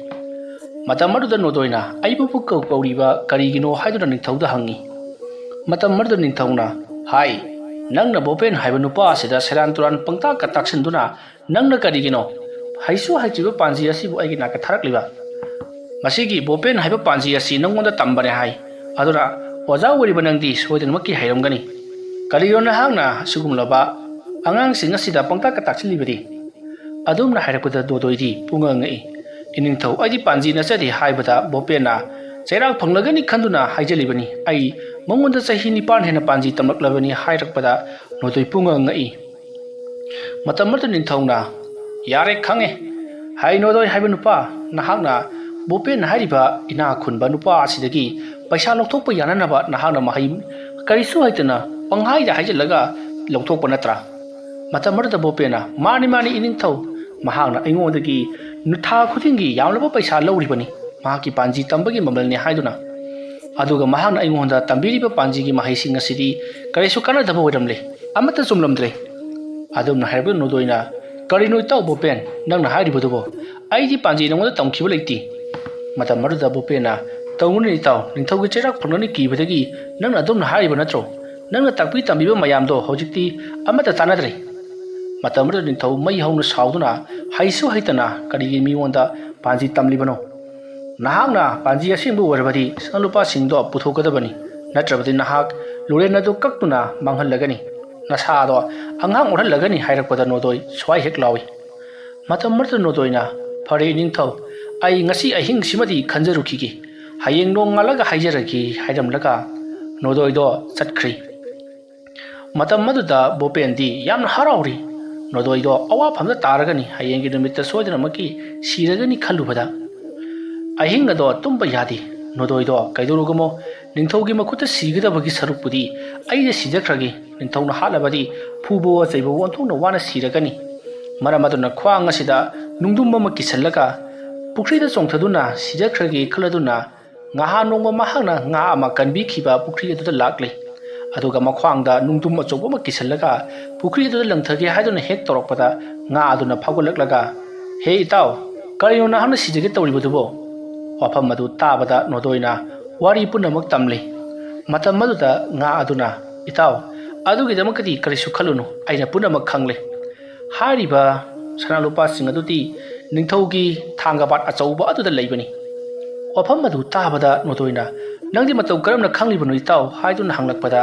ꯃꯇꯝ ꯑꯗꯨꯗ ꯅꯣꯗꯣꯏꯅ, "ꯑꯩꯕꯨ ꯀꯧ-, ꯀꯧꯔꯤꯕ ꯀꯔꯤꯒꯤꯅꯣ?" ꯍꯥꯏꯗꯨꯅ ꯅꯤꯡꯊꯧꯗ ꯍꯪꯉꯤ꯫ ꯃꯇꯝ ꯑꯗꯨꯗ ꯅꯤꯡꯊꯧꯅ, "ꯍꯥꯏ, ꯅꯪꯅ ꯕꯣꯄꯦꯟ ꯍꯥꯏꯕ ꯅꯨꯄꯥ ꯑꯁꯤꯗ ꯁꯦꯔꯥꯟ ꯇꯨꯔꯥꯟ ꯄꯪꯇꯥꯛꯀ ꯇꯥꯛꯁꯤꯟꯗꯨꯅ ꯅꯪꯅ ꯀꯔꯤꯒꯤꯅꯣ ꯍꯩꯁꯨ ꯍꯩꯇ꯭ꯔꯤꯕ ꯄꯥꯟꯖꯤ ꯑꯁꯤꯕꯨ ꯑꯩꯒꯤ ꯅꯥꯛꯇ ꯊꯥꯔꯛꯂꯤꯕ? ꯃꯁꯤꯒꯤ ꯕꯣꯄꯦꯟ ꯍꯥꯏꯕ ꯄꯥꯟꯖꯤ ꯑꯁꯤ ꯅꯪꯉꯣꯟꯗ ꯇꯝꯕꯅꯦ ꯍꯥꯏ꯫ ꯑꯗꯨꯅ ꯑꯣꯖꯥ ꯑꯣꯏꯔꯤꯕ ꯅꯪꯗꯤ ꯁꯣꯏꯗꯅꯃꯛꯀꯤ ꯍꯩꯔꯝꯒꯅꯤ꯫ ꯀꯔꯤꯅꯣ ꯅꯍꯥꯛꯅ ꯑꯁꯤꯒꯨꯝꯂꯕ ꯑꯉꯥꯡꯁꯤꯡ ꯑꯁꯤꯗ ꯄꯪꯇꯥꯛꯀ ꯇꯥꯛꯁꯤꯜꯂꯤꯕꯗꯤ?" ꯑꯗꯨꯝꯅ ꯍꯥꯏꯔꯛꯄꯗ ꯅꯣꯗꯣꯏꯗꯤ ꯄꯨꯡꯉꯛ ꯉꯛꯏ꯫ "ꯏꯅꯤꯡꯊꯧ, ꯑꯩꯗꯤ ꯄꯥꯟꯖꯤ ꯅꯠꯆꯗꯦ" ꯍꯥꯏꯕꯗ ꯕꯣꯄꯦꯟꯅ "ꯆꯩꯔꯥꯛ ꯐꯪꯂꯒꯅꯤ ꯈꯟꯗꯨꯅ ꯍꯥꯏꯖꯜꯂꯤꯕꯅꯤ꯫ ꯑꯩ ꯃꯉꯣꯟꯗ ꯆꯍꯤ ꯅꯤꯄꯥꯟ ꯍꯦꯟꯅ ꯄꯥꯟꯖꯤ ꯇꯝꯂꯛꯂꯕꯅꯤ" ꯍꯥꯏꯔꯛꯄꯗ ꯅꯣꯗꯣꯏ ꯄꯨꯡꯉꯛ ꯉꯛꯏ꯫ ꯃꯇꯝ ꯑꯗꯨꯗ ꯅꯤꯡꯊꯧꯅ, "ꯌꯥꯔꯦ, ꯈꯪꯉꯦ꯫ ꯍꯩꯅꯣꯗꯣꯏ ꯍꯥꯏꯕ ꯅꯨꯄꯥ, ꯅꯍꯥꯛꯅ ꯕꯣꯄꯦꯟ ꯍꯥꯏꯔꯤꯕ ꯏꯅꯥꯛ ꯈꯨꯟꯕ ꯅꯨꯄꯥ ꯑꯁꯤꯗꯒꯤ ꯄꯩꯁꯥ ꯂꯧꯊꯣꯛꯄ ꯌꯥꯅꯅꯕ ꯅꯍꯥꯛꯅ ꯃꯍꯩ ꯀꯔꯤꯁꯨ ꯍꯩꯇꯅ ꯄꯪꯍꯥꯏꯗ ꯍꯥꯏꯖꯤꯜꯂꯒ ꯂꯧꯊꯣꯛꯄ ꯅꯠꯇ꯭ꯔꯥ?" ꯃꯇꯝ ꯑꯗꯨꯗ ꯕꯣꯄꯦꯟꯅ, "ꯃꯥꯅꯤ, ꯃꯥꯅꯤ, ꯏꯅꯤꯡꯊꯧ꯫ ꯃꯍꯥꯛꯅ ꯑꯩꯉꯣꯟꯗꯒꯤ ꯊꯥ ꯈꯨꯗꯤꯡꯒꯤ ꯌꯥꯝꯂꯕ ꯄꯩꯁꯥ ꯂꯧꯔꯤꯕꯅꯤ, ꯃꯍꯥꯛꯀꯤ ꯄꯥꯟꯖꯤ ꯇꯝꯕꯒꯤ ꯃꯃꯜꯅꯤ ꯍꯥꯏꯗꯨꯅ꯫ ꯑꯗꯨꯒ ꯃꯍꯥꯛꯅ ꯑꯩꯉꯣꯟꯗ ꯇꯝꯕꯤꯔꯤꯕ ꯄꯥꯟꯖꯤꯒꯤ ꯃꯍꯩꯁꯤꯡ ꯑꯁꯤꯗꯤ ꯀꯔꯤꯁꯨ ꯀꯥꯟꯅꯗꯕ ꯑꯣꯏꯔꯝꯂꯦ, ꯑꯃꯠꯇ ꯆꯨꯝꯂꯝꯗ꯭ꯔꯦ꯫" ꯑꯗꯨꯝꯅ ꯍꯥꯏꯔꯛꯄꯗ ꯅꯣꯗꯣꯏꯅ, "ꯀꯔꯤꯅꯣ ꯏꯇꯥꯎ ꯕꯣꯄꯦꯟ, ꯅꯪꯅ ꯍꯥꯏꯔꯤꯕꯗꯨꯕꯣ? ꯑꯩꯗꯤ ꯄꯥꯟꯖꯤ ꯅꯉꯣꯟꯗ ꯇꯝꯈꯤꯕ ꯂꯩꯇꯦ꯫" ꯃꯇꯝ ꯑꯗꯨꯗ ꯕꯣꯄꯦꯟꯅ, "ꯇꯧꯒꯅꯨ ꯏꯇꯥꯎ, ꯅꯤꯡꯊꯧꯒꯤ ꯆꯩꯔꯥꯛ ꯐꯪꯒꯅꯤ ꯀꯤꯕꯗꯒꯤ ꯅꯪꯅ ꯑꯗꯨꯝꯅ ꯍꯥꯏꯔꯤꯕ ꯅꯠꯇ꯭ꯔꯣ? ꯅꯪꯅ ꯇꯥꯛꯄꯤ ꯇꯝꯕꯤꯕ ꯃꯌꯥꯝꯗꯣ ꯍꯧꯖꯤꯛꯇꯤ ꯑꯃꯠꯇ ꯆꯥꯟꯅꯗ꯭ꯔꯦ꯫" ꯃꯇꯝ ꯑꯗꯨꯗ ꯅꯤꯡꯊꯧ ꯃꯩ ꯍꯧꯅ ꯁꯥꯎꯗꯨꯅ, "ꯍꯩꯁꯨ ꯍꯩꯇꯅ ꯀꯔꯤꯒꯤ ꯃꯤꯉꯣꯟꯗ ꯄꯥꯟꯖꯤ ꯇꯝꯂꯤꯕꯅꯣ? ꯅꯍꯥꯛꯅ ꯄꯥꯟꯖꯤ ꯑꯁꯦꯡꯕ ꯑꯣꯏꯔꯕꯗꯤ ꯁꯅꯥ ꯂꯨꯄꯥꯁꯤꯡꯗꯣ ꯄꯨꯊꯣꯛꯀꯗꯕꯅꯤ, ꯅꯠꯇ꯭ꯔꯕꯗꯤ ꯅꯍꯥꯛ ꯂꯨꯔꯦꯟ ꯑꯗꯨ ꯀꯛꯇꯨꯅ ꯃꯥꯡꯍꯜꯂꯒꯅꯤ, ꯅꯁꯥꯗꯣ ꯑꯉꯥꯡ ꯑꯣꯜꯍꯜꯂꯒꯅꯤ" ꯍꯥꯏꯔꯛꯄꯗ ꯅꯣꯗꯣꯏ ꯁ꯭ꯋꯥꯏ ꯍꯦꯛ ꯂꯥꯎꯏ꯫ ꯃꯇꯝ ꯑꯗꯨꯗ ꯅꯣꯗꯣꯏꯅ, "ꯐꯔꯦ ꯏꯅꯤꯡꯊꯧ, ꯑꯩ ꯉꯁꯤ ꯑꯍꯤꯡꯁꯤꯃꯗꯤ ꯈꯟꯖꯔꯨꯈꯤꯒꯦ, ꯍꯌꯦꯡ ꯅꯣꯡꯉꯥꯜꯂꯒ ꯍꯥꯏꯖꯔꯒꯦ" ꯍꯥꯏꯔꯝꯂꯒ ꯅꯣꯗꯣꯏꯗꯣ ꯆꯠꯈ꯭ꯔꯤ꯫ ꯃꯇꯝ ꯑꯗꯨꯗ ꯕꯣꯄꯦꯟꯗꯤ ꯌꯥꯝꯅ ꯍꯔꯥꯎꯔꯤ꯫ ꯅꯣꯗꯣꯏꯗꯣ ꯑꯋꯥꯐꯝꯗ ꯇꯥꯔꯒꯅꯤ, ꯍꯌꯦꯡꯒꯤ ꯅꯨꯃꯤꯠꯇ ꯁꯣꯏꯗꯅꯃꯛꯀꯤ ꯁꯤꯔꯒꯅꯤ ꯈꯜꯂꯨꯕꯗ꯫ ꯑꯍꯤꯡ ꯑꯗꯣ ꯇꯨꯝꯕ ꯌꯥꯗꯦ꯫ ꯅꯣꯗꯣꯏꯗꯣ ꯀꯩꯗꯧꯔꯨꯒꯃꯣ, ꯅꯤꯡꯊꯧꯒꯤ ꯃꯈꯨꯠꯇ ꯁꯤꯒꯗꯕꯒꯤ ꯁꯔꯨꯛꯄꯨꯗꯤ ꯑꯩꯗ ꯁꯤꯖꯈ꯭ꯔꯒꯦ꯫ ꯅꯤꯡꯊꯧꯅ ꯍꯥꯠꯂꯕꯗꯤ ꯐꯨꯕꯋꯣ ꯆꯩꯕꯋꯣ ꯑꯣꯟꯊꯣꯛꯅ ꯋꯥꯅ ꯁꯤꯔꯒꯅꯤ꯫ ꯃꯔꯝ ꯑꯗꯨꯅ ꯈ꯭ꯋꯥꯡ ꯑꯁꯤꯗ ꯅꯨꯡꯗꯨꯝ ꯑꯃ ꯀꯤꯁꯜꯂꯒ ꯄꯨꯈ꯭ꯔꯤꯗ ꯆꯣꯡꯊꯗꯨꯅ ꯁꯤꯖꯈ꯭ꯔꯒꯦ ꯈꯜꯂꯗꯨꯅ ꯉꯍꯥꯟ ꯅꯣꯡꯃ ꯃꯍꯥꯛꯅ ꯉꯥ ꯑꯃ ꯀꯟꯕꯤꯈꯤꯕ ꯄꯨꯈ꯭ꯔꯤ ꯑꯗꯨꯗ ꯂꯥꯛꯂꯦ꯫ ꯑꯗꯨꯒ ꯃꯈ꯭ꯋꯥꯡꯗ ꯅꯨꯡꯗꯨꯝ ꯑꯆꯧꯕ ꯑꯃ ꯀꯤꯁꯜꯂꯒ ꯄꯨꯈ꯭ꯔꯤ ꯑꯗꯨꯗ ꯂꯪꯊꯒꯦ ꯍꯥꯏꯗꯨꯅ ꯍꯦꯛ ꯇꯧꯔꯛꯄꯗ ꯉꯥ ꯑꯗꯨꯅ ꯐꯥꯎꯒꯠꯂꯛꯂꯒ, "ꯍꯦ ꯏꯇꯥꯎ, ꯀꯔꯤꯅꯣ ꯅꯍꯥꯛꯅ ꯁꯤꯖꯒꯦ ꯇꯧꯔꯤꯕꯗꯨꯕꯣ?" ꯋꯥꯐꯝ ꯑꯗꯨ ꯇꯥꯕꯗ ꯅꯣꯗꯣꯏꯅ ꯋꯥꯔꯤ ꯄꯨꯝꯅꯃꯛ ꯇꯝꯂꯤ꯫ ꯃꯇꯝ ꯑꯗꯨꯗ ꯉꯥ ꯑꯗꯨꯅ, "ꯏꯇꯥꯎ, ꯑꯗꯨꯒꯤꯗꯃꯛꯇꯗꯤ ꯀꯔꯤꯁꯨ ꯈꯜꯂꯨꯅꯨ, ꯑꯩꯅ ꯄꯨꯝꯅꯃꯛ ꯈꯪꯂꯦ꯫ ꯍꯥꯏꯔꯤꯕ ꯁꯅꯥ ꯂꯨꯄꯥꯁꯤꯡ ꯑꯗꯨꯗꯤ ꯅꯤꯡꯊꯧꯒꯤ ꯊꯥꯡꯒꯕꯥꯠ ꯑꯆꯧꯕ ꯑꯗꯨꯗ ꯂꯩꯕꯅꯤ꯫ ꯋꯥꯐꯝ ꯑꯗꯨ ꯇꯥꯕꯗ ꯅꯣꯗꯣꯏꯅ, "ꯅꯪꯗꯤ ꯃꯇꯧ ꯀꯔꯝꯅ ꯈꯪꯂꯤꯕꯅꯣ ꯏꯇꯥꯎ?" ꯍꯥꯏꯗꯨꯅ ꯍꯪꯂꯛꯄꯗ,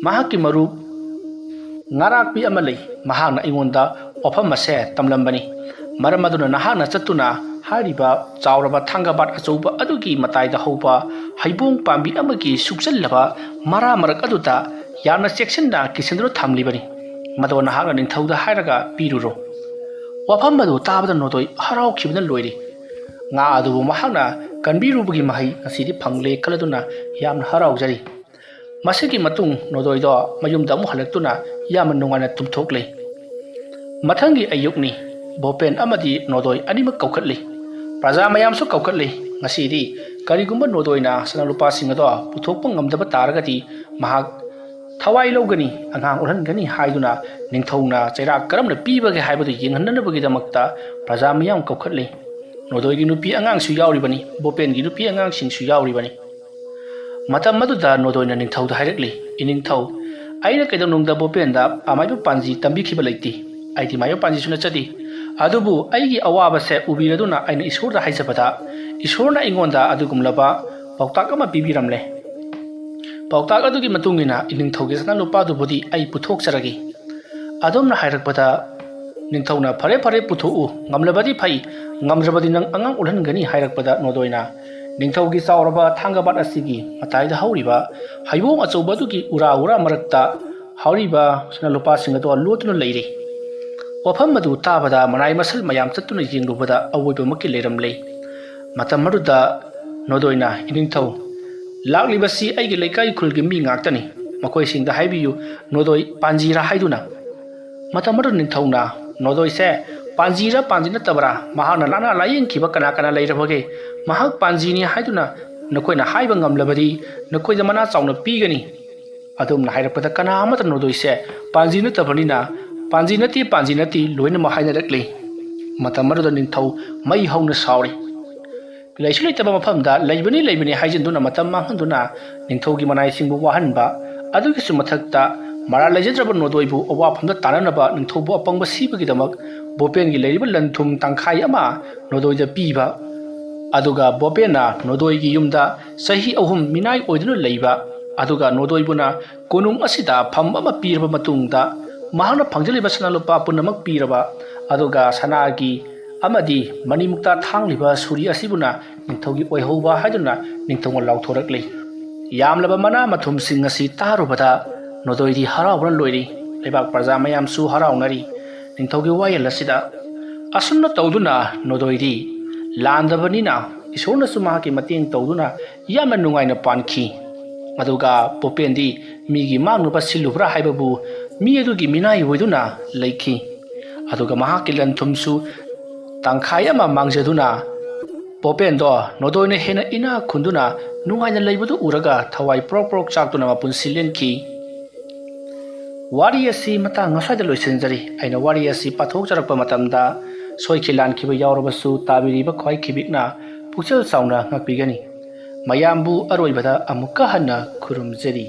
ꯃꯍꯥꯛꯀꯤ ꯃꯔꯨꯞ ꯉꯥꯔꯥꯛꯄꯤ ꯑꯃ ꯂꯩ, ꯃꯍꯥꯛꯅ ꯑꯩꯉꯣꯟꯗ ꯋꯥꯐꯝ ꯑꯁꯦ ꯇꯝꯂꯝꯕꯅꯤ꯫ ꯃꯔꯝ ꯑꯗꯨꯅ ꯅꯍꯥꯛꯅ ꯆꯠꯇꯨꯅ ꯍꯥꯏꯔꯤꯕ ꯆꯥꯎꯔꯕ ꯊꯥꯡꯒꯕꯥꯠ ꯑꯆꯧꯕ ꯑꯗꯨꯒꯤ ꯃꯇꯥꯏꯗ ꯍꯧꯕ ꯍꯩꯕꯣꯡ ꯄꯥꯝꯕꯤ ꯑꯃꯒꯤ ꯁꯨꯛꯆꯜꯂꯕ ꯃꯔꯥ ꯃꯔꯛ ꯑꯗꯨꯗ ꯌꯥꯝꯅ ꯆꯦꯛꯁꯤꯟꯅ ꯀꯤꯁꯤꯟꯗꯨꯅ ꯊꯝꯂꯤꯕꯅꯤ꯫ ꯃꯗꯣ ꯅꯍꯥꯛꯅ ꯅꯤꯡꯊꯧꯗ ꯍꯥꯏꯔꯒ ꯄꯤꯔꯨꯔꯣ꯫ ꯋꯥꯐꯝ ꯑꯗꯨ ꯇꯥꯕꯗ ꯅꯣꯗꯣꯏ ꯍꯔꯥꯎꯈꯤꯕꯅ ꯂꯣꯏꯔꯤ꯫ ꯉꯥ ꯑꯗꯨꯕꯨ ꯃꯍꯥꯛꯅ ꯀꯟꯕꯤꯔꯨꯕꯒꯤ ꯃꯍꯩ ꯉꯁꯤꯗꯤ ꯐꯪꯂꯦ ꯈꯜꯂꯗꯨꯅ ꯌꯥꯝꯅ ꯍꯔꯥꯎꯖꯔꯤ꯫ ꯃꯁꯤꯒꯤ ꯃꯇꯨꯡ ꯅꯣꯗꯣꯏꯗꯣ ꯃꯌꯨꯝꯗ ꯑꯃꯨꯛ ꯍꯜꯂꯛꯇꯨꯅ ꯌꯥꯝꯅ ꯅꯨꯡꯉꯥꯏꯅ ꯇꯨꯝꯊꯣꯛꯂꯦ꯫ ꯃꯊꯪꯒꯤ ꯑꯌꯨꯛꯅꯤ꯫ ꯕꯣꯄꯦꯟ ꯑꯃꯗꯤ ꯅꯣꯗꯣꯏ ꯑꯅꯤꯃꯛ ꯀꯧꯈꯠꯂꯤ꯫ ꯄ꯭ꯔꯖꯥ ꯃꯌꯥꯝꯁꯨ ꯀꯧꯈꯠꯂꯤ꯫ ꯉꯁꯤꯗꯤ ꯀꯔꯤꯒꯨꯝꯕ ꯅꯣꯗꯣꯏꯅ ꯁꯅꯥ ꯂꯨꯄꯥꯁꯤꯡ ꯑꯗꯣ ꯄꯨꯊꯣꯛꯄ ꯉꯝꯗꯕ ꯇꯥꯔꯒꯗꯤ ꯃꯍꯥꯛ ꯊꯋꯥꯏ ꯂꯧꯒꯅꯤ, ꯑꯉꯥꯡ ꯑꯣꯜꯍꯟꯒꯅꯤ ꯍꯥꯏꯗꯨꯅ ꯅꯤꯡꯊꯧꯅ ꯆꯩꯔꯥꯛ ꯀꯔꯝꯅ ꯄꯤꯕꯒꯦ ꯍꯥꯏꯕꯗꯨ ꯌꯦꯡꯍꯟꯅꯅꯕꯒꯤꯗꯃꯛꯇ ꯄ꯭ꯔꯖꯥ ꯃꯤꯌꯥꯝ ꯀꯧꯈꯠꯂꯤ꯫ ꯅꯣꯗꯣꯏꯒꯤ ꯅꯨꯄꯤ ꯑꯉꯥꯡꯁꯨ ꯌꯥꯎꯔꯤꯕꯅꯤ, ꯕꯣꯄꯦꯟꯒꯤ ꯅꯨꯄꯤ ꯑꯉꯥꯡꯁꯤꯡꯁꯨ ꯌꯥꯎꯔꯤꯕꯅꯤ꯫ ꯃꯇꯝ ꯑꯗꯨꯗ ꯅꯣꯗꯣꯏꯅ ꯅꯤꯡꯊꯧꯗ ꯍꯥꯏꯔꯛꯂꯤ, "ꯏꯅꯤꯡꯊꯧ, ꯑꯩꯅ ꯀꯩꯗꯧꯅꯨꯡꯗ ꯕꯣꯄꯦꯟꯗ ꯑꯃꯥꯏꯕ ꯄꯥꯟꯖꯤ ꯇꯝꯕꯤꯈꯤꯕ ꯂꯩꯇꯦ꯫ ꯑꯩꯗꯤ ꯃꯥꯏꯕ ꯄꯥꯟꯖꯤꯁꯨ ꯅꯠꯆꯗꯦ꯫ ꯑꯗꯨꯕꯨ ꯑꯩꯒꯤ ꯑꯋꯥꯕꯁꯦ ꯎꯕꯤꯔꯗꯨꯅ ꯑꯩꯅ ꯏꯁꯣꯔꯗ ꯍꯥꯏꯖꯕꯗ ꯏꯁꯣꯔꯅ ꯑꯩꯉꯣꯟꯗ ꯑꯗꯨꯒꯨꯝꯂꯕ ꯄꯥꯎꯇꯥꯛ ꯑꯃ ꯄꯤꯕꯤꯔꯝꯂꯦ꯫ ꯄꯥꯎꯇꯥꯛ ꯑꯗꯨꯒꯤ ꯃꯇꯨꯡ ꯏꯟꯅ ꯏꯅꯤꯡꯊꯧꯒꯤ ꯁꯅꯥ ꯂꯨꯄꯥꯗꯨꯕꯨꯗꯤ ꯑꯩ ꯄꯨꯊꯣꯛꯆꯔꯒꯦ꯫" ꯑꯗꯨꯝꯅ ꯍꯥꯏꯔꯛꯄꯗ ꯅꯤꯡꯊꯧꯅ, "ꯐꯔꯦ, ꯐꯔꯦ, ꯄꯨꯊꯣꯛꯎ, ꯉꯝꯂꯕꯗꯤ ꯐꯩ, ꯉꯝꯗ꯭ꯔꯕꯗꯤ ꯅꯪ ꯑꯉꯥꯡ ꯑꯣꯜꯍꯟꯒꯅꯤ" ꯍꯥꯏꯔꯛꯄꯗ ꯅꯣꯗꯣꯏꯅ ꯅꯤꯡꯊꯧꯒꯤ ꯆꯥꯎꯔꯕ ꯊꯥꯡꯒꯕꯥꯠ ꯑꯁꯤꯒꯤ ꯃꯇꯥꯏꯗ ꯍꯧꯔꯤꯕ ꯍꯩꯕꯣꯡ ꯑꯆꯧꯕ ꯑꯗꯨꯒꯤ ꯎꯔꯥ ꯎꯔꯥ ꯃꯔꯛꯇ ꯍꯧꯔꯤꯕ ꯁꯅꯥ ꯂꯨꯄꯥꯁꯤꯡ ꯑꯗꯣ ꯂꯣꯠꯇꯨꯅ ꯂꯩꯔꯤ꯫ ꯋꯥꯐꯝ ꯑꯗꯨ ꯇꯥꯕꯗ ꯃꯅꯥꯏ ꯃꯁꯜ ꯃꯌꯥꯝ ꯆꯠꯇꯨꯅ ꯌꯦꯡꯂꯨꯕꯗ ꯑꯋꯣꯏꯕꯃꯛꯀꯤ ꯂꯩꯔꯝꯂꯦ꯫ ꯃꯇꯝ ꯑꯗꯨꯗ ꯅꯣꯗꯣꯏꯅ, "ꯏꯅꯤꯡꯊꯧ, ꯂꯥꯛꯂꯤꯕꯁꯤ ꯑꯩꯒꯤ ꯂꯩꯀꯥꯏ ꯈꯨꯜꯒꯤ ꯃꯤ ꯉꯥꯛꯇꯅꯤ꯫ ꯃꯈꯣꯏꯁꯤꯡꯗ ꯍꯥꯏꯕꯤꯌꯨ, ꯅꯣꯗꯣꯏ ꯄꯥꯟꯖꯤꯔꯥ ꯍꯥꯏꯗꯨꯅ꯫" ꯃꯇꯝ ꯑꯗꯨꯗ ꯅꯤꯡꯊꯧꯅ, "ꯅꯣꯗꯣꯏꯁꯦ ꯄꯥꯟꯖꯤꯔꯥ ꯄꯥꯟꯖꯤ ꯅꯠꯇꯕ꯭ꯔꯥ? ꯃꯍꯥꯛꯅ ꯂꯥꯛꯅ ꯂꯥꯏꯌꯦꯡꯈꯤꯕ ꯀꯅꯥ ꯀꯅꯥ ꯂꯩꯔꯕꯒꯦ? ꯃꯍꯥꯛ ꯄꯥꯟꯖꯤꯅꯤ ꯍꯥꯏꯗꯨꯅ ꯅꯈꯣꯏꯅ ꯍꯥꯏꯕ ꯉꯝꯂꯕꯗꯤ ꯅꯈꯣꯏꯗ ꯃꯅꯥ ꯆꯥꯎꯅ ꯄꯤꯒꯅꯤ꯫" ꯑꯗꯨꯝꯅ ꯍꯥꯏꯔꯛꯄꯗ ꯀꯅꯥ ꯑꯃꯠꯇ ꯅꯣꯗꯣꯏꯁꯦ ꯄꯥꯟꯖꯤ ꯅꯠꯇꯕꯅꯤꯅ, "ꯄꯥꯟꯖꯤ ꯅꯠꯇꯦ, ꯄꯥꯟꯖꯤ ꯅꯠꯇꯦ" ꯂꯣꯏꯅꯃꯛ ꯍꯥꯏꯅꯔꯛꯂꯤ꯫ ꯃꯇꯝ ꯑꯗꯨꯗ ꯅꯤꯡꯊꯧ ꯃꯩ ꯍꯧꯅ ꯁꯥꯎꯔꯤ꯫ ꯂꯩꯁꯨ ꯂꯩꯇꯕ ꯃꯐꯝꯗ "ꯂꯩꯕꯅꯤ, ꯂꯩꯕꯅꯤ" ꯍꯥꯏꯖꯤꯟꯗꯨꯅ ꯃꯇꯝ ꯃꯥꯡꯍꯟꯗꯨꯅ ꯅꯤꯡꯊꯧꯒꯤ ꯃꯅꯥꯏꯁꯤꯡꯕꯨ ꯋꯥꯍꯟꯕ, ꯑꯗꯨꯒꯤꯁꯨ ꯃꯊꯛꯇ ꯃꯔꯥꯜ ꯂꯩꯖꯗ꯭ꯔꯕ ꯅꯣꯗꯣꯏꯕꯨ ꯑꯋꯥꯐꯝꯗ ꯇꯥꯅꯅꯕ ꯅꯤꯡꯊꯧꯕꯨ ꯑꯄꯪꯕ ꯁꯤꯕꯒꯤꯗꯃꯛ ꯕꯣꯄꯦꯟꯒꯤ ꯂꯩꯔꯤꯕ ꯂꯟ ꯊꯨꯝ ꯇꯪꯈꯥꯏ ꯑꯃ ꯅꯣꯗꯣꯏꯗ ꯄꯤꯕ, ꯑꯗꯨꯒ ꯕꯣꯄꯦꯟꯅ ꯅꯣꯗꯣꯏꯒꯤ ꯌꯨꯝꯗ ꯆꯍꯤ ꯑꯍꯨꯝ ꯃꯤꯅꯥꯏ ꯑꯣꯏꯗꯨꯅ ꯂꯩꯕ, ꯑꯗꯨꯒ ꯅꯣꯗꯣꯏꯕꯨꯅ ꯀꯣꯅꯨꯡ ꯑꯁꯤꯗ ꯐꯝ ꯑꯃ ꯄꯤꯔꯕ ꯃꯇꯨꯡꯗ, ꯃꯍꯥꯛꯅ ꯐꯪꯖꯜꯂꯤꯕ ꯁꯅꯥ ꯂꯨꯄꯥ ꯄꯨꯝꯅꯃꯛ ꯄꯤꯔꯕ, ꯑꯗꯨꯒ ꯁꯅꯥꯒꯤ ꯑꯃꯗꯤ ꯃꯅꯤꯃꯨꯛꯇ ꯊꯥꯡꯂꯤꯕ ꯁꯨꯔꯤ ꯑꯁꯤꯕꯨꯅ ꯅꯤꯡꯊꯧꯒꯤ ꯑꯣꯏꯍꯧꯕ ꯍꯥꯏꯗꯨꯅ ꯅꯤꯡꯊꯧꯅ ꯂꯥꯎꯊꯣꯔꯛꯂꯤ꯫ ꯌꯥꯝꯂꯕ ꯃꯅꯥ ꯃꯊꯨꯝꯁꯤꯡ ꯑꯁꯤ ꯇꯥꯔꯨꯕꯗ ꯅꯣꯗꯣꯏꯗꯤ ꯍꯔꯥꯎꯕꯅ ꯂꯣꯏꯔꯤ꯫ ꯂꯩꯕꯥꯛ ꯄ꯭ꯔꯖꯥ ꯃꯌꯥꯝꯁꯨ ꯍꯔꯥꯎꯅꯔꯤ ꯅꯤꯡꯊꯧꯒꯤ ꯋꯥꯌꯦꯜ ꯑꯁꯤꯗ꯫ ꯑꯁꯨꯝꯅ ꯇꯧꯗꯨꯅ ꯅꯣꯗꯣꯏꯗꯤ ꯂꯥꯟꯗꯕꯅꯤꯅ ꯏꯁꯣꯔꯅꯁꯨ ꯃꯍꯥꯛꯀꯤ ꯃꯇꯦꯡ ꯇꯧꯗꯨꯅ ꯌꯥꯝꯅ ꯅꯨꯡꯉꯥꯏꯅ ꯄꯥꯟꯈꯤ꯫ ꯑꯗꯨꯒ ꯕꯣꯄꯦꯟꯗꯤ ꯃꯤꯒꯤ ꯃꯥꯡꯅꯕ ꯁꯤꯜꯂꯨꯕ꯭ꯔꯥ ꯍꯥꯏꯕꯕꯨ ꯃꯤ ꯑꯗꯨꯒꯤ ꯃꯤꯅꯥꯏ ꯑꯣꯏꯗꯨꯅ ꯂꯩꯈꯤ꯫ ꯑꯗꯨꯒ ꯃꯍꯥꯛꯀꯤ ꯂꯟ ꯊꯨꯝꯁꯨ ꯇꯪꯈꯥꯏ ꯑꯃ ꯃꯥꯡꯖꯗꯨꯅ ꯕꯣꯄꯦꯟꯗꯣ ꯅꯣꯗꯣꯏꯅ ꯍꯦꯟꯅ ꯏꯅꯥꯛ ꯈꯨꯟꯗꯨꯅ ꯅꯨꯡꯉꯥꯏꯅ ꯂꯩꯕꯗꯨ ꯎꯔꯒ ꯊꯋꯥꯏ ꯄ꯭ꯔꯣꯛ ꯄ꯭ꯔꯣꯛ ꯆꯥꯛꯇꯨꯅ ꯃꯄꯨꯟꯁꯤ ꯂꯦꯟꯈꯤ꯫ ꯋꯥꯔꯤ ꯑꯁꯤ ꯃꯇꯥꯡ ꯑꯁ꯭ꯋꯥꯏꯗ ꯂꯣꯏꯁꯤꯟꯖꯔꯤ꯫ ꯑꯩꯅ ꯋꯥꯔꯤ ꯑꯁꯤ ꯄꯥꯊꯣꯛꯆꯔꯛꯄ ꯃꯇꯝꯗ ꯁꯣꯏꯈꯤ ꯂꯥꯟꯈꯤꯕ ꯌꯥꯎꯔꯕꯁꯨ ꯇꯥꯕꯤꯔꯤꯕ ꯈ꯭ꯋꯥꯏ ꯈꯤꯕꯤꯛꯅ ꯄꯨꯛꯆꯦꯜ ꯆꯥꯎꯅ ꯉꯥꯛꯄꯤꯒꯅꯤ꯫ ꯃꯌꯥꯝꯕꯨ ꯑꯔꯣꯏꯕꯗ ꯑꯃꯨꯛꯀ ꯍꯟꯅ ꯈꯨꯔꯨꯝꯖꯔꯤ꯫